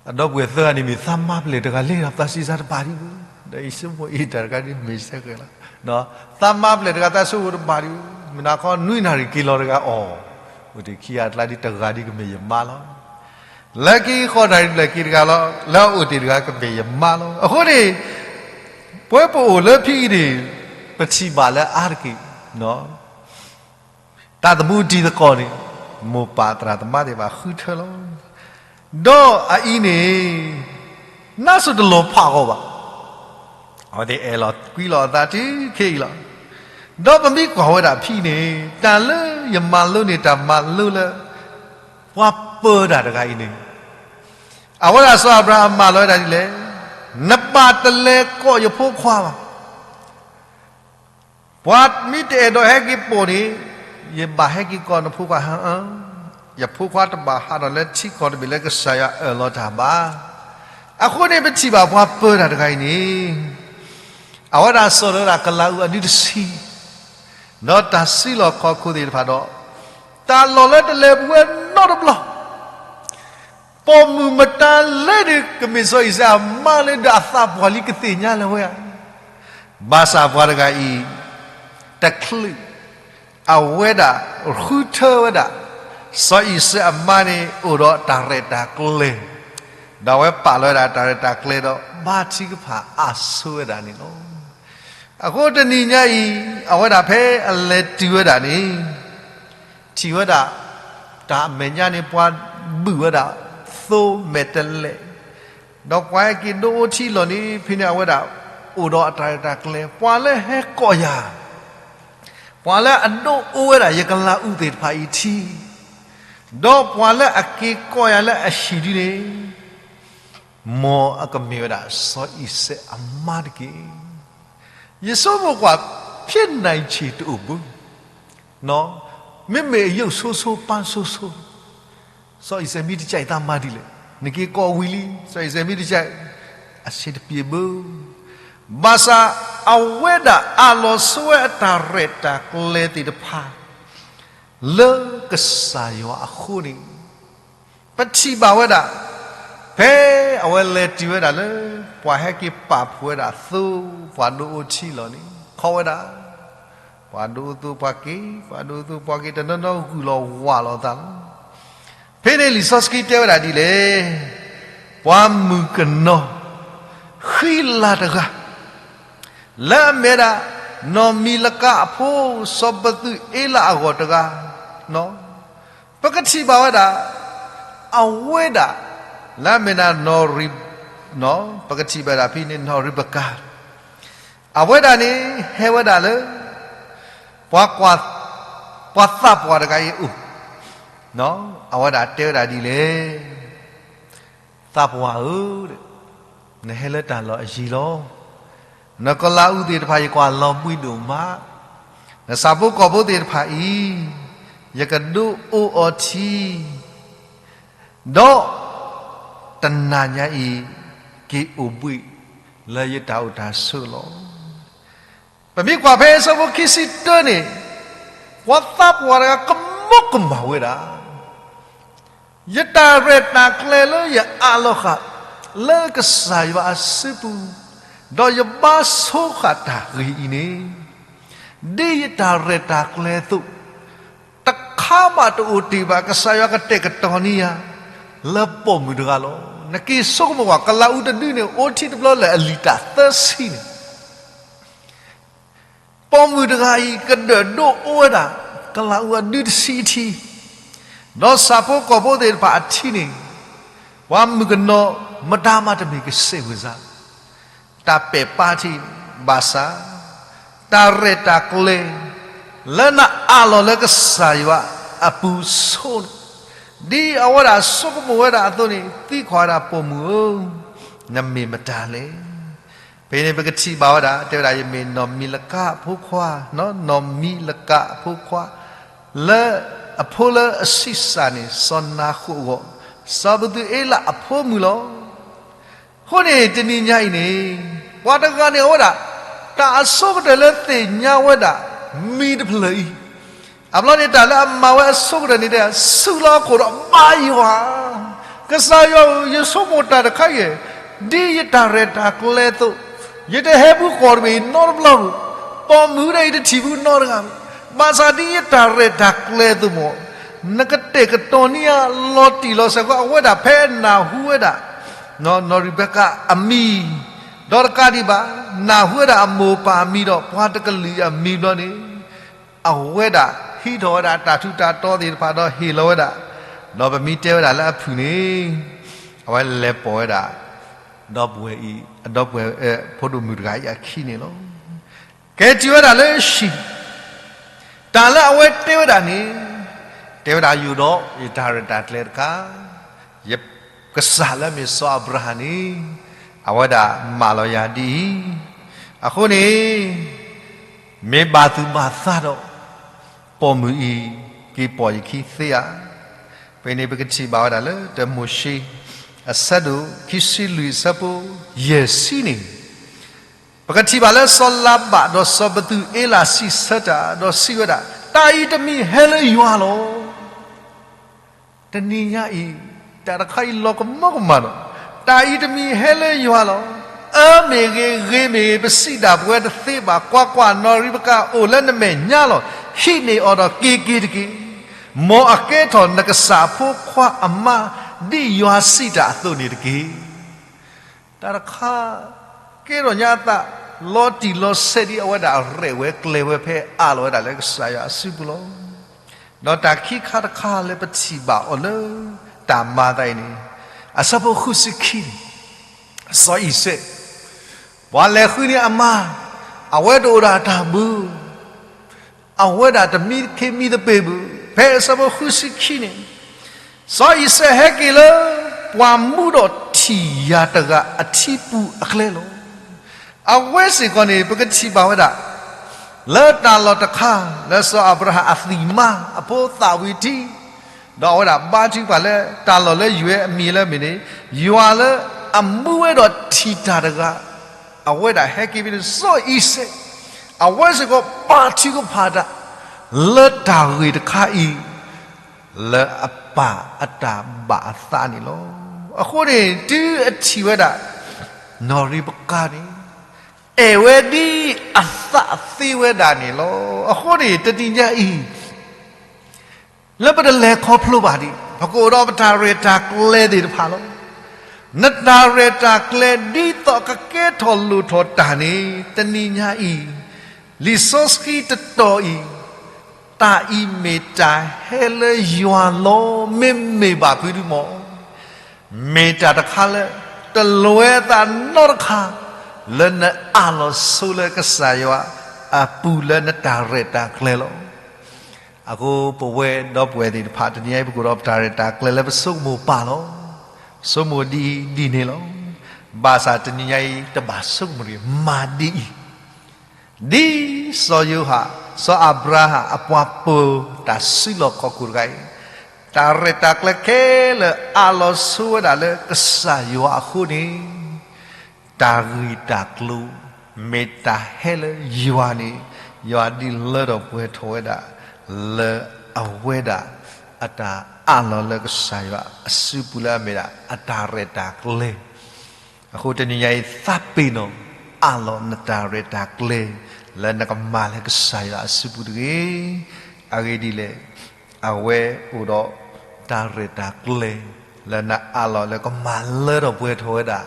အဒီပုၢ်ဝဲၢ်သၢဂၤန့ၣ်မ့ၢ်သးမါပျဲၢ်တဂၤလဲၤဒီးသးစံးစါတဘၣ်ဒံးဘၣ်, ဒီးအံၤဆိကမိၣ်အံၤတၢ်တခါဒ်မ့ၢ်ဆဲဃဲၤလီၤ. သးမါပျဲၢ်တဂၤသးဆိကမိၣ်တဘၣ်ဒံးဘၣ်, မုၢ်နၤခီနွံနၣ်ရံၣ်က့ၤလီၤတဂၤအီၤ, အိၣ်တ့ၢ်ခံဂၤအကျါဒ်တဂၤဒ်ကမ့ၢ်ယမါလီၤ. လၢခံဃိးနၣ်ရံၣ်ဘျဲၣ်က့ၤတဂၤလီၤ, လၢအအိၣ်တ့ၢ်တဂၤကမ့ၢ်ယမါလီၤ. အဃိန့ၣ် ပဝဲပအိၣ်လၢဖဲအံၤန့ၣ် ပထံၣ်ဘၣ်လၢအါတက့ၢ် တၢ်သမူတံၤသကိးန့ၣ် မိၢ်ပၢ်သရၣ်သမါသ့ၣ်တဖၣ်ဃုထၢလီၤ. ဒီးအအံၤန့ၣ် နါစိၤတလီၤဖးဂီၤဘၣ်, အဝဲသ့ၣ်အဲၣ်လီၤကွံလီၤအသးတုၤခဲအံၤလီၤ. ဒီးပမ့ၢ်ကွၢ်ဝဲဒၣ်ဖဲအံၤန့ၣ် တၢ်လၢယမၤလိန့ၢ်တၢ်မၤလိလၢ ပှၤပၢၤတၢ်တဂၤအံၤန့ၣ် အဝဲဒၣ်စီၤအၤဘြၤဟၣ်မၢလီၤဝဲဒၣ်ဒ်လဲၣ်, နဘၣ်တလဲၤကိးယဖိခွါဘၣ်. ပှၤမ့ၢ်တအဲၣ်ဒိးဟဲက့ၤပိာ်န့ၣ် ယဘၣ်ဟဲက့ၤကိးနဖိခွါဧါ, ယဖိခွါတဘၣ်ဟးထီၣ်လၢထံကီၢ်တဘ့ၣ်လၢကစၢ်ယွၤအၢၣ်လီၤတၢ်ဘၣ်. အဃိန့ၣ်ပထံၣ်ဘၣ်ပှၤပၢၤတၢ်တဂၤအံၤန့ၣ် အဝဲဒၣ်စိာ်လီၤဝဲဒၣ်ကလၤအူအဒုတဆံ ဒီးတၢ်စုလီၢ်ခီၣ်ခိၣ်သ့ၣ်တဖၣ်ဒီး တၢ်လီၢ်လၢတလဲၤပဝဲနီတဘျီ ပိာ်မုၣ်မတၤလဲၣ်န့ၣ် ကမ့ၢ်စီၤအံၤစဲးအမါလၢဒီးအသးပှၢ်လံကသ့ၣ်ညါလၢၤဝဲဧါ. ဘၣ်ဆၣ်ပှၤတဂၤအံၤ တချုး အဝဲဒၣ်ဃုထၢဝဲဒၣ် စီၤအံၤစဲးအမါန့ၣ် အိၣ်ဒီးတၢ်ရဲၣ်တၢ်ကျဲၤ, ဒီးအဝဲပာ်လီၤဝဲဒၣ်တၢ်ရဲၣ်တၢ်ကျဲၤဒီး ဘါထုကဖၣ်အါဆိဝဲဒၣ်န့ၣ်လီၤ. အဃိတနံၤညါအံၤ အဝဲဒၣ်ဖဲအလဲၤတုၤဝဲဒၣ်န့ၣ် ထံၣ်ဝဲဒၣ် တၢ်မဲာ်ညါန့ၣ် ပှၤဘုၣ်ဝဲဒၣ်သိမဲာ်တဲးလဲး, ဒီးပှၤဟဲက့ၤဒိးအိၣ်ထံလီၢ်န့ၣ် ဖဲန့ၣ်အဝဲဒၣ်အိၣ်ဒီးအတၢ်ရဲၣ်တၢ်ကျဲၤ, ပှၤလၢဟဲကိးယၤ, ပှၤလၢအဒိးအိၣ်ဝဲဒၣ်ယကလၤအူသ့ၣ်တဖၣ်အံၤထံ, ဒီးပှၤလၢအက့ၤကိးယၤလၢအဟံၣ်ဒ်န့ၣ် မ်အကမ့ၢ်ဝဲဒၣ်စီၤအံၤစဲးအမါတက့ၢ်. ယဆိကမိၣ်ကွၢ် ဖဲနံၣ်ဆံးတအိၣ်ဘၣ်, မ့မ့ၢ်အယိာ်ဆိဆိ ပၢ်ဆိဆိ, စီၤအံၤစဲးမ့ၢ်တကဲအံၤသးမၤဒ်လဲၣ်, နက့ၤကိးဝံၤလံ စီၤအံၤစဲးမ့ၢ်တကဲအံၤ, အဆ့တပျ့ၤဘၣ်. ဘၣ်ဆၣ် အဝဲဒၣ်အးလီၤဆိဝဲအတၢ်ရဲၣ်တၢ်ကျဲၤသ့ၣ်တဖၣ် လၢကစၢ်ယွၤအဃိန့ၣ် ပထံၣ်ဘၣ်ဝဲဒၣ် ဖဲအဝဲလဲၤတုၤဝဲဒၣ်လၢ ပှၤဟဲက့ၤပာ်ဖှိၣ်ဝဲဒၣ်သိ ပှၤဒိးအိၣ်ထံလီၢ်န့ၣ် ခီဝဲဒၣ်, ပှၤဒိးအိၣ်သိပှၤက့ၤ, ပှၤဒိးအိၣ်သိပှၤက့ၤ တနီၤနီၤဂုာ်လီၤဝးလီၤသးလီၤ. ဖဲန့ၣ်လံာ်စီဆှံတဲဝဲဒၣ်ဒ်လဲၣ်, ပှၤမုၣ်ကနီၤ ဃံလၤတဂၤ လၢအမ့ၢ်ဒၣ် နီၢ်မံၤလကါအဖိ စီၤပသူးအ့လးအဂီၢ်တဂၤ, ပကထံၣ်ဘၣ်ဝဲဒၣ် အဝဲဒၣ် လၢအမ့ၢ်ဒၣ် ပကထံၣ်ဘၣ်ဒၣ်ဖဲန့ၣ် နီၢ်ရံးဘကၤ, အဝဲဒၣ်န့ၣ် ဟဲဝဲဒၣ်လၢ ပှၤ ပှၤသးပှၢ်တဂၤအံၤအအိၣ်, အဝဲဒၣ်တဲဝဲဒၣ်ဒ်လဲၣ် သးပှၢ်ဧၢ, နဟဲလၢတၢ်လီၢ်အယံၤလီၤ. နကလၤအူသ့ၣ်တဖၣ်ယကွၢ်လီၤဘှံးဒိၣ်မး, နဆၣ်ဖိကီၢ်ဖိသ့ၣ်တဖၣ်အံၤ ယကဒိးအိၣ်အီၤထံ, ဒီးတနၤညါအံၤ က့ၤအိၣ်ဘှံးလၢယတၢ်အိၣ်တၢ်ဆိးလီၤ. ပမ့ၢ်ကွၢ်ဖဲအဆၢဖိခံဆံတၢန့ၣ်, ပှၤသးပှၢ်တဂၤကမီကမၣ်ဝဲဒၣ် ယတၢ်ရဲၣ်တၢ်ကျဲၤလၢယအးလီၤဃာ် လၢကစၢ်ယွၤအစုပူၤ, ဒီးယဘါဆိဃာ်တၢ်ဂ့ၢ်အံၤန့ၣ်, ဒ်ယတၢ်ရဲၣ်တၢ်ကျဲၤအသိး, တခါဘၣ်တအိၣ်တ့ၢ်ဘၣ် ကစၢ်ယွၤကတဲာ်ကတီၤန့ၢ်ယၤ လၢပိာ်မုၣ်တဂၤလီၤ. နက့ၤဆိကမိၣ်ကွၢ် ကလၤအူတဒုန့ၣ် အိၣ်ထံတဘျီလၢအလံာ်တၢ်သၢဆံန့ၣ် ပိာ်မုၣ်တဂၤအံၤ ကဒၢၣ်ဒိၣ်အိၣ်ဝဲဒၣ် ကလၤအူအဒုတဆံအထံ, ဒီးဆၣ်ဖိကီၢ်ဖိသ့ၣ်တဖၣ်အထံန့ၣ်, ပှၤမုၣ်ကနီၤမတၤမးတမ့ၢ်ကစဲးဝဲစါ, တၢ်ပဲာ်ပာ်ထံ ဘၣ်ဆၣ်, တၢ်ရဲၣ်တၢ်ကျဲၤ လၢနအးလီၤလၢကစၢ်ယွၤအပူၤဆိန့ၣ်, ဒ်အဝဲဒၣ်ဆိကမိၣ်ဝဲဒၣ်အသိးန့ၣ် သံကွၢ်ဝဲဒၣ်ပိာ်မုၣ်ဧၢ, နမ့ၢ်မတၤလဲၣ်. ဖဲန့ၣ်ပကထံၣ်ဘၣ်ဝဲဒၣ် တဲဝဲဒၣ် ယမ့ၢ်နီၢ်မံလကးအဖိခွါ, နီၢ်မံလကးအဖိခွါ, လၢအဖိလၢအဆံးစၢ်န့ၣ် စီၤနၤဃိၣ်အဂီၢ်, စီၤပသူၤအ့လးအဖိမုၣ်လီၤ. အဃိန့ၣ် တနံၤညါအံၤန့ၣ် ပှၤတဂၤန့ၣ်အိၣ်ဝဲဒၣ် တၢ်အဆိကတၢၢ်လၢသ့ၣ်ညါဝဲဒၣ် မံၤတဖျၢၣ်အံၤ, အဘျီန့ၣ်တၢ်လၢအမၤဝဲအဆိကတၢၢ်န့ၣ် စူးလီၤအခိၣ်ဒီးဘါယွၤ, ကစၢ်ယွၤဧၢ, ယဆိကမိၣ်တၢ်တခါအံၤ, ဒ်ယတၢ်ရဲၣ်တၢ်ကျဲၤအသိး, ယတဟဲဘူးဃီၣ်တဘ့ၣ်နီတဘျီဘၣ်, ပိာ်မုၣ်ဒၣ်အံၤတထံၣ်ဘူးနီတဂၤဘၣ်, ဘၣ်ဆၣ်ဒ်ယတၢ်ရဲၣ်တၢ်ကျဲၤအသိးမ့ၢ် နကတဲာ်ကတီၤန့ၢ်အလီၤတံၢ်လီၤဆဲးဃီ အဝဲဒၣ်ဖဲအနၢ်ဟူဝဲဒၣ် နီၢ်ရံးဘဲကၤအမံၤ, ဒီးတကးဒံးဘၣ် နၢ်ဟူဝဲဒၣ်အမိၢ်ပၢ်အမံၤဒီး ပှၤတကလုာ်အမံၤဘျီန့ၣ်, အဝဲဒၣ်ဟံးထီၣ်ဝဲဒၣ်တၢ်ထူးတၢ်တီၤသ့ၣ်တဖၣ်ဒီးဟ့ၣ်လီၤဝဲဒၣ်, ဒီးပမ့ၢ်တဲဝဲဒၣ်လၢအဖုၣ်န့ၣ်, အဝဲလဲၤပိာ်ဝဲဒၣ် ဒီပုၢ်ဝဲၢ်အံၤ, ဒီပုၢ်ဝဲၢ် ဖိဒိၣ်မုၣ်တဂၤအံၤအခံန့ၣ်လီၤ. ကဲထီၣ်ဝဲဒၣ်လၢဟံၣ်, တၢ်လၢအဝဲတဲဝဲဒၣ်န့ၣ်, တဲဝဲဒၣ်ယိၣ်ဒီးယတၢ်ရဲၣ်တၢ်ကျဲၤတခါ, ယကစၢ်လၢအမ့ၢ်စီၤအၤဘြၤဟၣ်န့ၣ်, အဝဲဒၣ်မၢလီၤယၤဒ်အံၤ, အဃိန့ၣ် မ့ၢ်ဘၣ်သူၣ်ဘၣ်သးဒီး ပိာ်မုၣ်အံၤ က့ၤပိာ်ယခံသ့ဧါ. ဖဲန့ၣ်ပကထံၣ်ဘၣ်ဝဲဒၣ်လၢ တၢမိၤၡ့ အဆၢဒိၣ်ခံဆံလွံၢ်အဆၢဖိယဲၢ်ဆံန့ၣ်, ပကထံၣ်ဘၣ်လၢစီၤလၤဘၣ်ဒီးစီၤပသူၤအ့လးစံးဆၢတၢ် ဒီးစံးဝဲဒၣ်, တၢ်အံၤတမံၤဟဲလၢယွၤလီၤ. တနံၤညါအံၤ, တၢ်တခါအံၤလီၤကမီကမၣ်ဒီး, တၢ်အံၤတမံၤဟဲလၢယွၤလီၤ. အၢမ့ၢ်ဂ့ၤ, ဂ့ၤမ့ၢ်ဂ့ၤ, ပစံးဒၣ်ပဝဲတသ့ဘၣ်. ကွၢ်ကွၢ်, နီၢ်ရံးဘကၤအိၣ်လၢနမဲာ်ညါလီၤ. ဟံးန့ၢ်အီၤဒီးက့ၤက့ၤတက့ၢ်. မ်အကဲထီၣ်နကစၢ်အဖိခွါအမါ, ဒ်ယွၤစံးတၢ်အသိးန့ၣ်တက့ၢ်. တၢ်တခါ ကဲထီၣ်ညါအသး လီၤတံၢ်လီၤဆဲးဒ်အဝဲဒၣ်ရဲၣ်ဝဲကျဲၤဝဲဖဲအးလီၤဝဲဒၣ်လၢကစၢ်ယွၤအစုပူၤလီၤ. ဒီးတၢ်ခံခါတခါလၢပထံၣ်ဘၣ်အီၤလၢ တၢ်မၤသးအံၤန့ၣ်, အဆၢဖိဃုဆံခံန့ၣ်, စီၤအံၤစဲး ပှၤလဲၤဃုန့ၢ်အမါ, အဝဲတအိၣ်ဒၣ်တၢ်ဘု အဝဲဒၣ်တမံခ့မံသပ့ၤဘၣ်. ဖဲအဆၢဖိဃုဆံခံန့ၣ်, စီၤအံၤစဲးဟဲက့ၤလၢ ပှၤမူဒီးထံၣ်ယၤတဂၤအထံပူၤအကျဲလီၤ. အဝဲစ့ၢ်ကီးန့ၣ် ပကထံၣ်ဘၣ်ဝဲဒၣ် လၢတၢ်လီၢ်တခါ လၢစီၤအၤဘြၤဟၣ်အသံၣ်မါအဖိသၣ်ဝံၤထံ, ဒီးအဝဲဒၣ်ဘါထုကဖၣ်လၢတၢ်လီၢ်လၢယွၤအမံၤလၢမ့ၢ်န့ၣ်, ယွၤလၢအမူဝဲဒီးထံၣ်တၢ်တဂၤ, အဝဲဒၣ်ဟဲက့ၤဖဲန့ၣ် စီၤအံၤစဲး, အဝဲစ့ၢ်ကီးဘါထုကဖၣ်တၢ် လၢတၢ်ဂ့ၢ်တခါအံၤ လၢအပၢ်အတၢ်ဘၣ်အသးန့ၣ်လီၤ. အဃိန့ၣ် တုၤအထံၣ်ဝဲဒၣ် နီၢ်ရံးဘကၤန့ၣ် အဲၣ်ဝဲဒ်အသးသ့ဝဲဒၣ်န့ၣ်လီၤ. အဃိန့ၣ် တနံၤညါအံၤ လၢပတလဲၤခီဖျိဘၣ်ဒံး ပကအိၣ်ဒီးပတၢ်ရဲၣ်တၢ်ကျဲၤသ့ၣ်တဖၣ်လီၤ. နတၢ်ရဲၣ်တၢ်ကျဲၤဒ်သိးကကဲထီၣ်လိၣ်ထီၣ်တၢ်န့ၣ် တနံၤညါအံၤ လံာ်စီဆှံတတီၤအံၤ, တၢ်အံၤမ့ၢ်တၢ်ဟဲလၢယွၤလီၤ. မ့မ့ၢ်ဘၣ်ဖုဒုမီၢ် မ့ၢ်တၢ်တခါလၢ တလွဲသးနီတခါ လၢနအးလီၤဆိလၢကစၢ်ယွၤအပူၤလၢနတၢ်ရဲၣ်တၢ်ကျဲၤလီၤ. အဃိပဝဲဒီပုၢ်ဝဲၢ်သ့ၣ်တဖၣ် တနံၤညါအံၤ ပကအိၣ်ဒီးပတၢ်ရဲၣ်တၢ်ကျဲၤလၢပဆိကမိၣ်ပာ်လီၤ. ဆိကမိၣ်ဒ်အံၤဒ်န့ၣ်လီၤ. ဘၣ်ဆၣ်တနံၤညါအံၤ တဘၣ်ဆိကမိၣ်တဂ့ၤ, မၤဒ်အံၤ ဒ်စီၤယိၤဟၣ်, စီၤအၤဘြၤဟၣ်အပှၤပၢၤတၢ်စုလီၢ်ခီၣ်ခိၣ်တဂၤအံၤ, တၢ်ရဲၣ်တၢ်ကျဲၤခဲလၢာ်အးလီၤဆိဝဲဒၣ်လၢကစၢ်ယွၤအဃိန့ၣ်, တၢ်ဂ့ၢ်တၢ်ကျိၤ မ့ၢ်တၢ်ဟဲလၢယွၤန့ၣ်, ယွၤဒုးလၢထီၣ်ပှဲၤထီၣ်ဝဲဒၣ် လၢအဝဲဒၣ် အတၢ်အးလီၤလၢကစၢ်ယွၤအစုပူၤလၢအမ့ၢ်ဒၣ် အတၢ်ရဲၣ်တၢ်ကျဲၤ အဃိတနံၤညါအံၤ သးပ့ၤနီၣ် အးလီၤနတၢ်ရဲၣ်တၢ်ကျဲၤ လၢနကမၤလၢကစၢ်ယွၤအစုပူၤတဂ့ၤ. အဂ့ၢ်ဒ်လဲၣ်, အဝဲအိၣ်ဒီးတၢ်ရဲၣ်တၢ်ကျဲၤ လၢနအးလီၤလၢကမၤလၢထီၣ်ပှဲၤထီၣ်ဝဲဒၣ်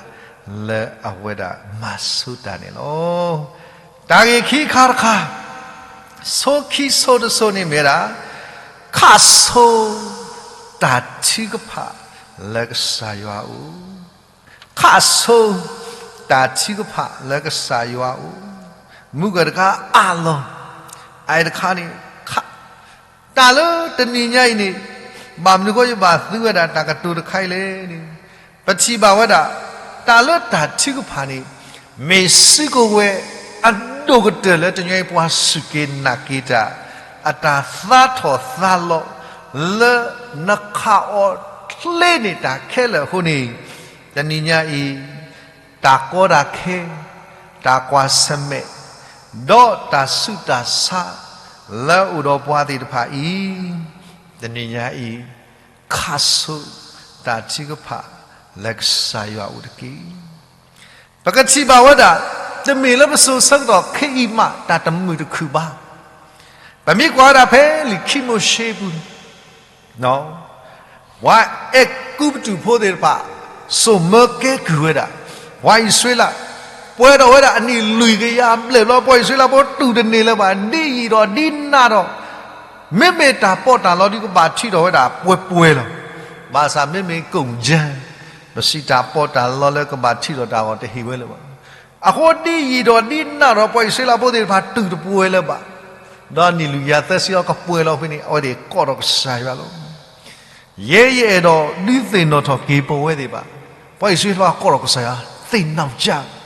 လၢအဝဲဒၣ်မၤဆိတၢ်န့ၣ်လီၤ. တၢ်ဂ့ၢ်ခံခါတခါ, ဆိခံဆိတစိၤန့ၣ်မ့ၢ်ဒၣ် ခးဆိ တၢ်ထုကဖၣ်လၢကစၢ်ယွၤအအိၣ် ခးဆိ တၢ်ထုကဖၣ်လၢကစၢ်ယွၤအအိၣ်, မုၢ်ကတခါအးလီၤ, အအံၤတခါန့ၣ် ခး, တၢ်လၢတနံၤညါအံၤန့ၣ် ဘၣ်မနုၤဃိယဘၣ်သူဝဲဒၣ်တၢ်ကတိၤတခါအံၤလဲၣ်န့ၣ်, ပထံၣ်ဘၣ်ဝဲဒၣ် တၢ်လၢတၢ်ထုကဖၣ်န့ၣ် မ့ၢ်စုကဝဲၤအဒိၣ်ကတၢၢ်လၢတညီအံၤပှၤစူၢ်က့ၤနာ်က့ၤတၢ် အတၢ်သါထီၣ်သါလီၤ လၢနခးအီၤချ့န့ၢ်တၢ်ခဲလၢာ်အဃိန့ၣ် တနံၤညါအံၤ တၢ်ကီတၢ်ခဲ, တၢ်ကွၢ်ဆၢၣ်မဲာ်, ဒီးတၢ်ဆူးတၢ်ဆါ လၢအအိၣ်ဒီးပှၤသ့ၣ်တဖၣ်အံၤ တနံၤညါအံၤ ခါဆူတၢ်ထုကဖၣ်လၢကစၢ်ယွၤအအိၣ်တက့ၢ်. ပကထံၣ်ဘၣ်ဝဲဒၣ် တမ့ၢ်လၢပစိၤဆၢကတီၢ်ခဲအံၤမး တၢ်တမုာ်တခုၣ်ဘၣ်. ပမ့ၢ်ကွၢ်ဝဲဒၣ်ဖဲလံာ်ခံမိၤၡ့ပူၤန့ၣ် ပှၤအဲၤကူပတူးဖိသ့ၣ်တဖၣ် စိာ်မၢကဲကုၢ်ဝဲဒၣ် ပှၤအံၣ်စရ့လး, ပှဲၤထီၣ်ဝဲဒၣ်အနံၣ်လွံၢ်ကယၤဘျဲၣ်ဘျီ ပှၤအံၣ်စရ့လးဖိတူၢ်တန့ၢ်လၢၤဘၣ် ဒ်ယံာ်ဒီးဒ်နးဒီး မ့မ့ၢ်တၢ်ပီးတၢ်လီဒ်ကဘၣ်ထံးထီၣ်ဝဲဒၣ်ပှဲၤပှဲၤလီၤ. ဘၣ်ဆၣ်မ့မ့ၢ်ကိၣ်ကၠၢ ပစံးတၢ်ပီးတၢ်လီလၢကဘၣ်ထံးထီၣ်တၢ်အဂီၢ်တဟ့ၣ်ဝဲလၢၤဘၣ်. အဃိဒ်ယံာ်ဒီးဒ်နးဒီးပှၤအံၣ်စရ့လးဖိသ့ၣ်တဖၣ်တူၢ်တပှဲၤလၢၤဘၣ်. ဒီးနံၣ်လွံၢ်ကယၤသၢဆံအံၤကပှဲၤလီၤဖဲန့ၣ် အဝဲသ့ၣ်ကိးထီၣ်ကစၢ်ယွၤလီၤ. ယဲယအဲၣ်ဒိးဒုးသ့ၣ်နီၣ်ထီၣ်က့ၤပဝဲသ့ၣ်ဘၣ်. ပှၤအံၣ်စရ့လးဖိကိးထီၣ်ကစၢ်ယွၤ သ့ၣ်နီၣ်ကၠၢ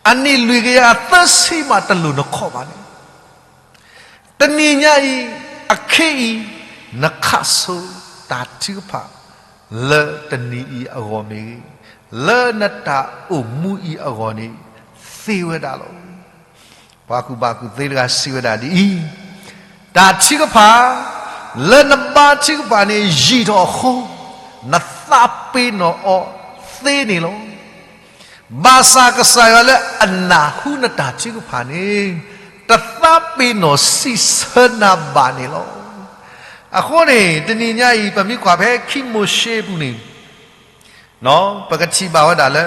အနံၣ်လွံၢ်ကယၤသၢဆံမးတလိၣ်နခီၣ်ဘၣ်န့ၣ် တနံၤညါအံၤ အခ့အံၤ နခးဆူတၢ်ထုကဖၣ် လၢတနံၤအံၤအဂီၢ်မ့ၢ်ဂ့ၤ, လၢနတၢ်အိၣ်မူအံၤအဂီၢ်န့ၣ် သ့ဝဲဒၣ်လီၤ. ပှၤကူၣ်ဘၣ်ကူၣ်သ့တဂၤစံးဝဲဒၣ်ဒ်အံၤ, တၢ်ထုကဖၣ် လၢနဘါထုကဖၣ်န့ၣ်ယံာ်ထီၣ်အဃိ, နသးပ့ၤနီၣ်အီၤသ့န့ၣ်လီၤ. ဘၣ်ဆၣ်ကစၢ်ယွၤလၢအနၢ်ဟူနတၢ်ထုကဖၣ်န့ၣ် တသးပ့ၤနီၣ်စံးဆၢနၤဘၣ်န့ၣ်လီၤ. အဃိန့ၣ် တနံၤညါအံၤ ပမ့ၢ်ကွၢ်ဖဲခံမိၤၡ့အပူၤန့ၣ် ပကထံၣ်ဘၣ်ဝဲဒၣ်လၢ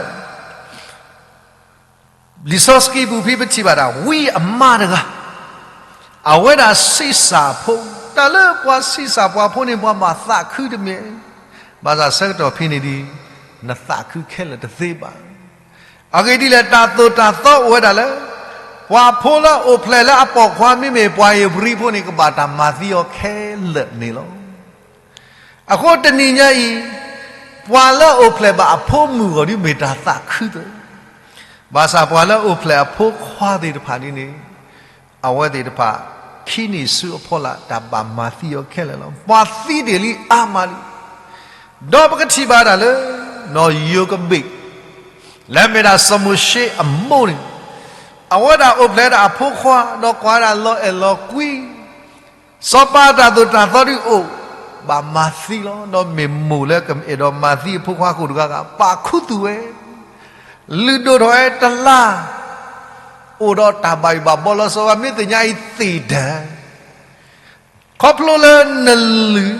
လံာ်စီဆှံပူၤဖဲပထံၣ်ဘၣ်ဒၣ် ဝံအမါတဂၤ အဝဲဒၣ်ဆံးစၢ်ဖိ, တၢ်လၢပှၤဆံးစၢ်ပှၤဖိန့ၣ် ပှၤဘၣ်သးခုတမ့ၢ်, ဘၣ်ဆၣ်ဆၢကတီၢ်ဖဲန့ၣ်ဒီး နသးခုခဲလၢာ်တသ့ဘၣ်. အဂ့ၢ်ဒ်လဲၣ် တၢ်သိၣ်တၢ်သီအိၣ်ဝဲဒၣ်လၢ ပှၤဖိလၢအအိၣ်ဖျဲၣ်လၢအပိာ်ခွါမ့မ့ၢ်ပှၤဧ့ၤဘြံၤဖိန့ၣ် ကဘၣ်တၢ်မၤသံအီၤခဲလၢာ်န့ၣ်လီၤ. အဃိတနံၤညါအံၤ ပှၤလၢအအိၣ်ဖျဲၣ်ဘၣ်အဖိမုၣ်အဂီၢ်ဒီးမ့ၢ်တၢ်သးခုသ့ၣ်, ဘၣ်ဆၣ်ပှၤလၢအအိၣ်ဖျဲၣ်အဖိခွါသ့ၣ်တဖၣ်န့ၣ်န့ၣ် အဝဲသ့ၣ်တဖၣ် ခံန့ၢ်ဆူအဖီလာ် တၢ်ဘၣ်မၤသံအီၤခဲလၢာ်လီၤ. ပှၤသံတ့ၢ်လံအါမးလံ. ဒီးပကထံၣ်ဘၣ်ဒၣ်လၢ နီၢ်ယိၤကဘ့း လၢမ့ၢ်ဒၣ်စီၤမိၤၡ့အမိၢ်န့ၣ် အဝဲဒၣ်အိၣ်ဖျဲၣ်ဒၣ်အဖိခွါ ဒီးကွၢ်ဒၣ်လီၤအဲၣ်လီၤကွံ စီၤပၤအတၢ်သိၣ်တၢ်သီဒုးအိၣ် ဘၣ်မၤသံလီၤ. ဒီးမ့ၢ်မိၢ်လၢကအဲၣ်ဒိးမၤသံအဖိခွါခိၣ်တဂၤဂၤ ပာ်ခူသူၣ်ဝဲ, လုၢ်ဒိၣ်ထီၣ်ဝဲတလါ, အိၣ်ဒီးတၢ်ဘၣ်ယိၣ်ဘၣ်ဘီလီၤ. စီၤပၤမ့ၢ်သ့ၣ်ညါအံၤသ့ၣ်တၢ် ခီဖျိလၢနလုၢ်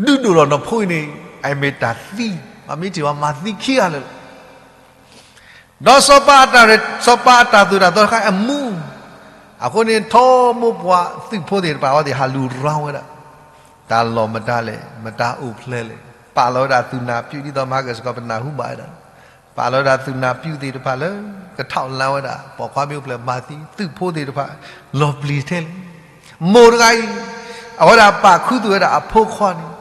ဒုးဒိၣ်ထီၣ်နဖိအံၤန့ၣ် အမ့ၢ်တၢ်သံ, ပမ့ၢ်ထံၣ်ဘၣ်မၤသံခံဂၤလၢာ်လီၤ. ဒီးစီၤပၤအတၢ်, စီၤပၤအတၢ်သိၣ်တၢ်သီတခါအမူ, အဃိန့ၣ် ထီဘိပှၤသုးဖိသ့ၣ်တဖၣ် အဝဲသ့ၣ်ဟးလူၤရၤဝဲဒၣ် တၢ်လီၢ်မတၤလဲၣ်, မတၤအိၣ်ဖျဲၣ်လဲၣ်, ပာ်လီၤဝဲဒၣ်သုးနၢ်ပၠုၣ် ဒ်သိးမဟါကစကီးပနၢ်ဟူဘၣ်ဝဲဒၣ်, ပာ်လီၤဝဲဒၣ်သုးနၢ်ပၠုၣ်သ့ၣ်တဖၣ်လၢ ကထီၣ်လၢဝဲဒၣ် ပိာ်ခွါမ့ၢ်အိၣ်ဖျဲၣ်မၤသံ သုးဖိသ့ၣ်တဖၣ် လီၤပျံၤထဲလဲၣ်. မိၢ်တဂၤအံၤ အဝဲဒၣ်ပာ်ခူသူၣ်ဝဲဒၣ်အဖိခွါန့ၣ်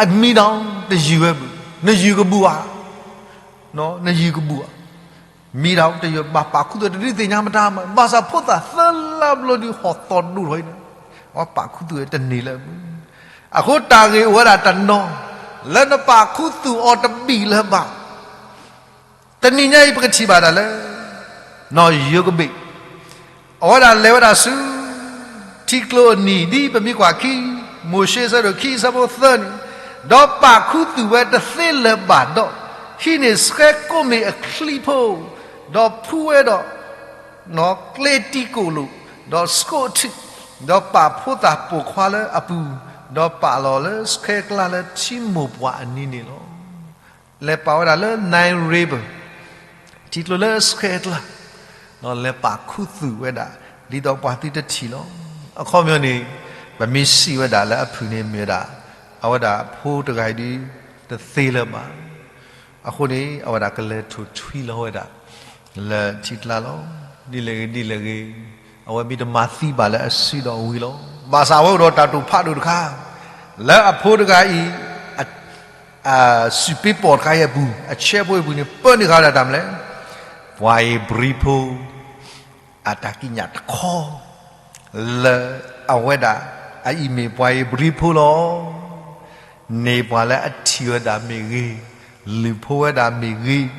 အမံၤဒီးတယုၢ်ဝဲဘၣ်, နယုၢ်ကဘူၣ်ဧါ, နယုၢ်ကဘူၣ်ဧါ, မံၤဒီးတယုၢ်ဘၣ်ပာ်ခူသူၣ်တဒုးသ့ၣ်ညါမတၤမး, ဘၣ်ဆၣ်ဖိသၣ်သၢလါဘျီဒုးဟီၣ်သီၣ်ဒိၣ်ထီၣ်အံၤန့ၣ် အဝဲပာ်ခူသူၣ်ဝဲတန့ၢ်လၢၤဘၣ်. အဃိတၢ်ဂ့ၢ်အိၣ်ဝဲဒၣ်တနီၤ လၢနပာ်ခူသူၣ်အီၤတဘ့ၣ်လၢၤဘၣ်. တနံၤညါအံၤပကထံၣ်ဘၣ်ဒၣ်လၢ နီၢ်ယိၤကဘ့း အဝဲဒၣ်လဲၤဝဲဒၣ်ဆူ ထံကျိအနံၤ ဒ်ပမ့ၢ်ကွၢ်ခံ မိၤၡ့အဆၢဒိၣ်ခံအဆၢဖိသၢန့ၣ်, ဒီးပာ်ခူသူၣ်ဝဲတသ့လၢၤဘၣ်ဒီး, ဟံးန့ၢ်ဆှဲကိးမံၤအချံဖိ, ဒီးဖှူဝဲဒီး ကျဲတံကိၣ်လိၣ်, ဒီးဆှိးအထူၣ်, ဒီးပာ်ဖိသၣ်ပိာ်ခွါလၢအပူၤ, ဒီးပာ်လီၤလၢဆှဲကျါလၢထံမိၢ်ပှၢ်အနံၤန့ၣ်လီၤ. လဲၤပာ်ဝဲဒၣ်လၢ Nile River ထံကျိလၢဆှဲကျါ, ဒီးလဲၤပာ်ခူသူၣ်ဝဲဒၣ် ဒ်သိးပှၤသုတထံၣ်လီၤ. အခီပညီန့ၣ် ပမ့ၢ်စံးဝဲဒၣ်လၢအဖုၣ်န့ၣ်မ့ၢ်ဝဲဒၣ် အဝဲဒၣ်ဖိတဂၤအံၤဒ် တသ့လၢၤဘၣ်. အဃိန့ၣ် အဝဲဒၣ်ကလဲၤထူၣ်ထွံလီၤဝဲဒၣ် လၢထံကျါလီၤ. ဒ်လဲၣ်ဂ့ၤဒ်လဲၣ်ဂ့ၤ အဝဲမ့ၢ်တမၤသံဘၣ်လၢအစုဒီးဝံၤလီၤ. ဘၣ်ဆၣ်အဝဲအိၣ်ဒီးတၢ်တိာ်ဖးဒိၣ်တခါ လၢအဖိတဂၤအံၤ အ စူၢ်ပ့ၤပီၣ်တခါအံၤအပူၤ အဆၢဖိအံၤအပူၤန့ၣ် ပၢနုာ်ဃာ်ဝဲဒၣ်တၢ်မနုၤလဲၣ်, ပှၤဧ့ၤဘြံၤဖိ အတၢ်ကံးညာ်တခီ လၢအဝဲဒၣ်အအံၤမ့ၢ်ပှၤဧ့ၤဘြံၤဖိလီၤ. န့ၢ်ပှၤလၢအထံၣ်ဝဲဒၣ်မ့ၢ်ဂ့ၤ, လုၢ်ဖိဝဲဒၣ်မ့ၢ်ဂ့ၤ,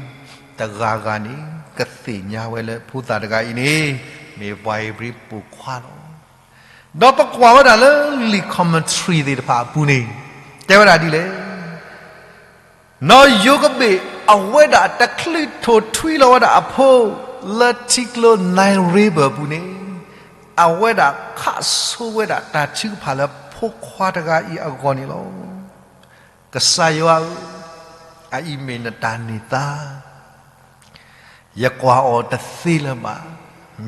တဂၤဂၤန့ၣ် ကသ့ၣ်ညါဝဲလၢဖိသၣ်တဂၤအံၤန့ၣ် မ့ၢ်ပှၤဧ့ၤဘြံၤပိာ်ခွါလီၤ. ဒီးပကွၢ်ဝဲဒၣ်လၢလံာ် commentary သ့ၣ်တဖၣ်အပူၤန့ၣ် တဲဝဲဒၣ်ဒ်လဲၣ်, နီၢ်ယိၤကဘ့ၣ် အဝဲဒၣ်တချုးထိၣ်ထွံလီၤဝဲဒၣ်အဖိ လၢထံကျိ Nile River အပူၤန့ၣ် အဝဲဒၣ်ခးဆိဝဲဒၣ်တၢ်ထုကဖၣ်လၢဖိခွါတဂၤအံၤအဂီၢ်န့ၣ်လီၤ. ကစၢ်ယွၤဧၢ, အအံၤမ့ၢ်နတၢ်န့ၢ်သါ ယကွၢ်အီၤတသ့လၢၤဘၣ်,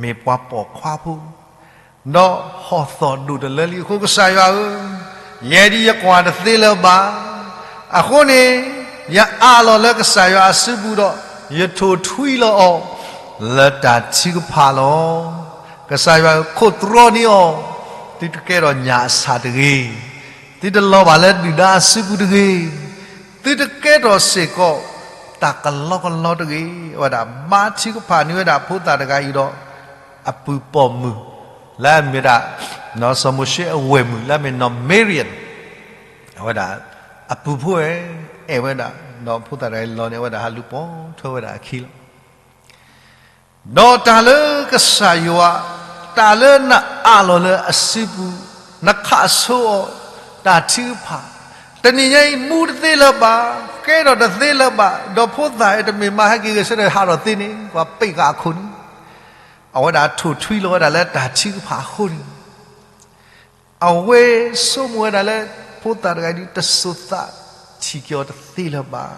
မ့ၢ်ပှၤပိာ်ခွါဖိ, ဒီးဟီၣ်သီၣ်ဒိၣ်တလၢလံအဃိ ကစၢ်ယွၤဧၢ, ယဲဒၣ်ယကွၢ်တသ့လၢၤဘၣ်. အဃိန့ၣ် ယအးလီၤလၢကစၢ်ယွၤအစုပူၤဒီး ယထိၣ်ထွံလီၤအီၤ လၢတၢ်ထုကဖၣ်လီၤ. ကစၢ်ယွၤဧၢ, ခိးတြီန့ၢ်အီၤ, သုတကဲထီၣ်ညၣ်အဆၣ်တဂ့ၤ, သုတလီၤဘၣ်လၢဒုၣ်ဒါအစုပူၤတဂ့ၤ, သုတကဲထီၣ်စ့ၢ်ကီး တၢ်ကလီကလီတဂ့ၤ. အဝဲဒၣ်ဘါထုကဖၣ်န့ၢ်ဝဲဒၣ်ဖိသၣ်တဂၤအံၤဒီး အပုၢ်ပိာ်မုၣ် လၢအမ့ၢ်ဝဲဒၣ် စီၤမိၤၡ့အဝဲၢ်မုၣ် လၢအမ့ၢ်နီၢ်မံရံယၣ်န့ၣ် အဝဲဒၣ် အပုၢ်ဖိဝဲ အဲၣ်ဝဲဒၣ် ဒီးဖိသၣ်တဂၤအံၤလီၤန့ၣ် အဝဲဒၣ်ဟးလူၤပိာ်ထွဲဝဲဒၣ်အခံလီၤ. ဒီးတၢ်လၢကစၢ်ယွၤ, တၢ်လၢနအးလီၤလၢအစုပူၤ, နခးဆိအီၤ, တၢ်ထုကဖၣ်, တနံၤညါအံၤ မူတသ့လၢၤဘၣ်, ကဲထီၣ်တသ့လၢၤဘၣ်, ဒီးဖိသၣ်အံၤတမ့ၢ်မၤဟဲက့ၤဂဲၤဆၢထၢၣ်ဟးထီၣ်သ့န့ၣ် ပှၤပ့းဃာ်အခိၣ်န့ၣ်, အဝဲဒၣ်ထိၣ်ထွံလီၤဝဲဒၣ်လၢတၢ်ထုကဖၣ်အဃိန့ၣ် အဝဲဆိကမိၣ်ဝဲဒၣ်လၢ ဖိသၣ်တဂၤအံၤဒုး တစိၤသးထံၣ်က့ၤအီၤတသ့လၢၤဘၣ်.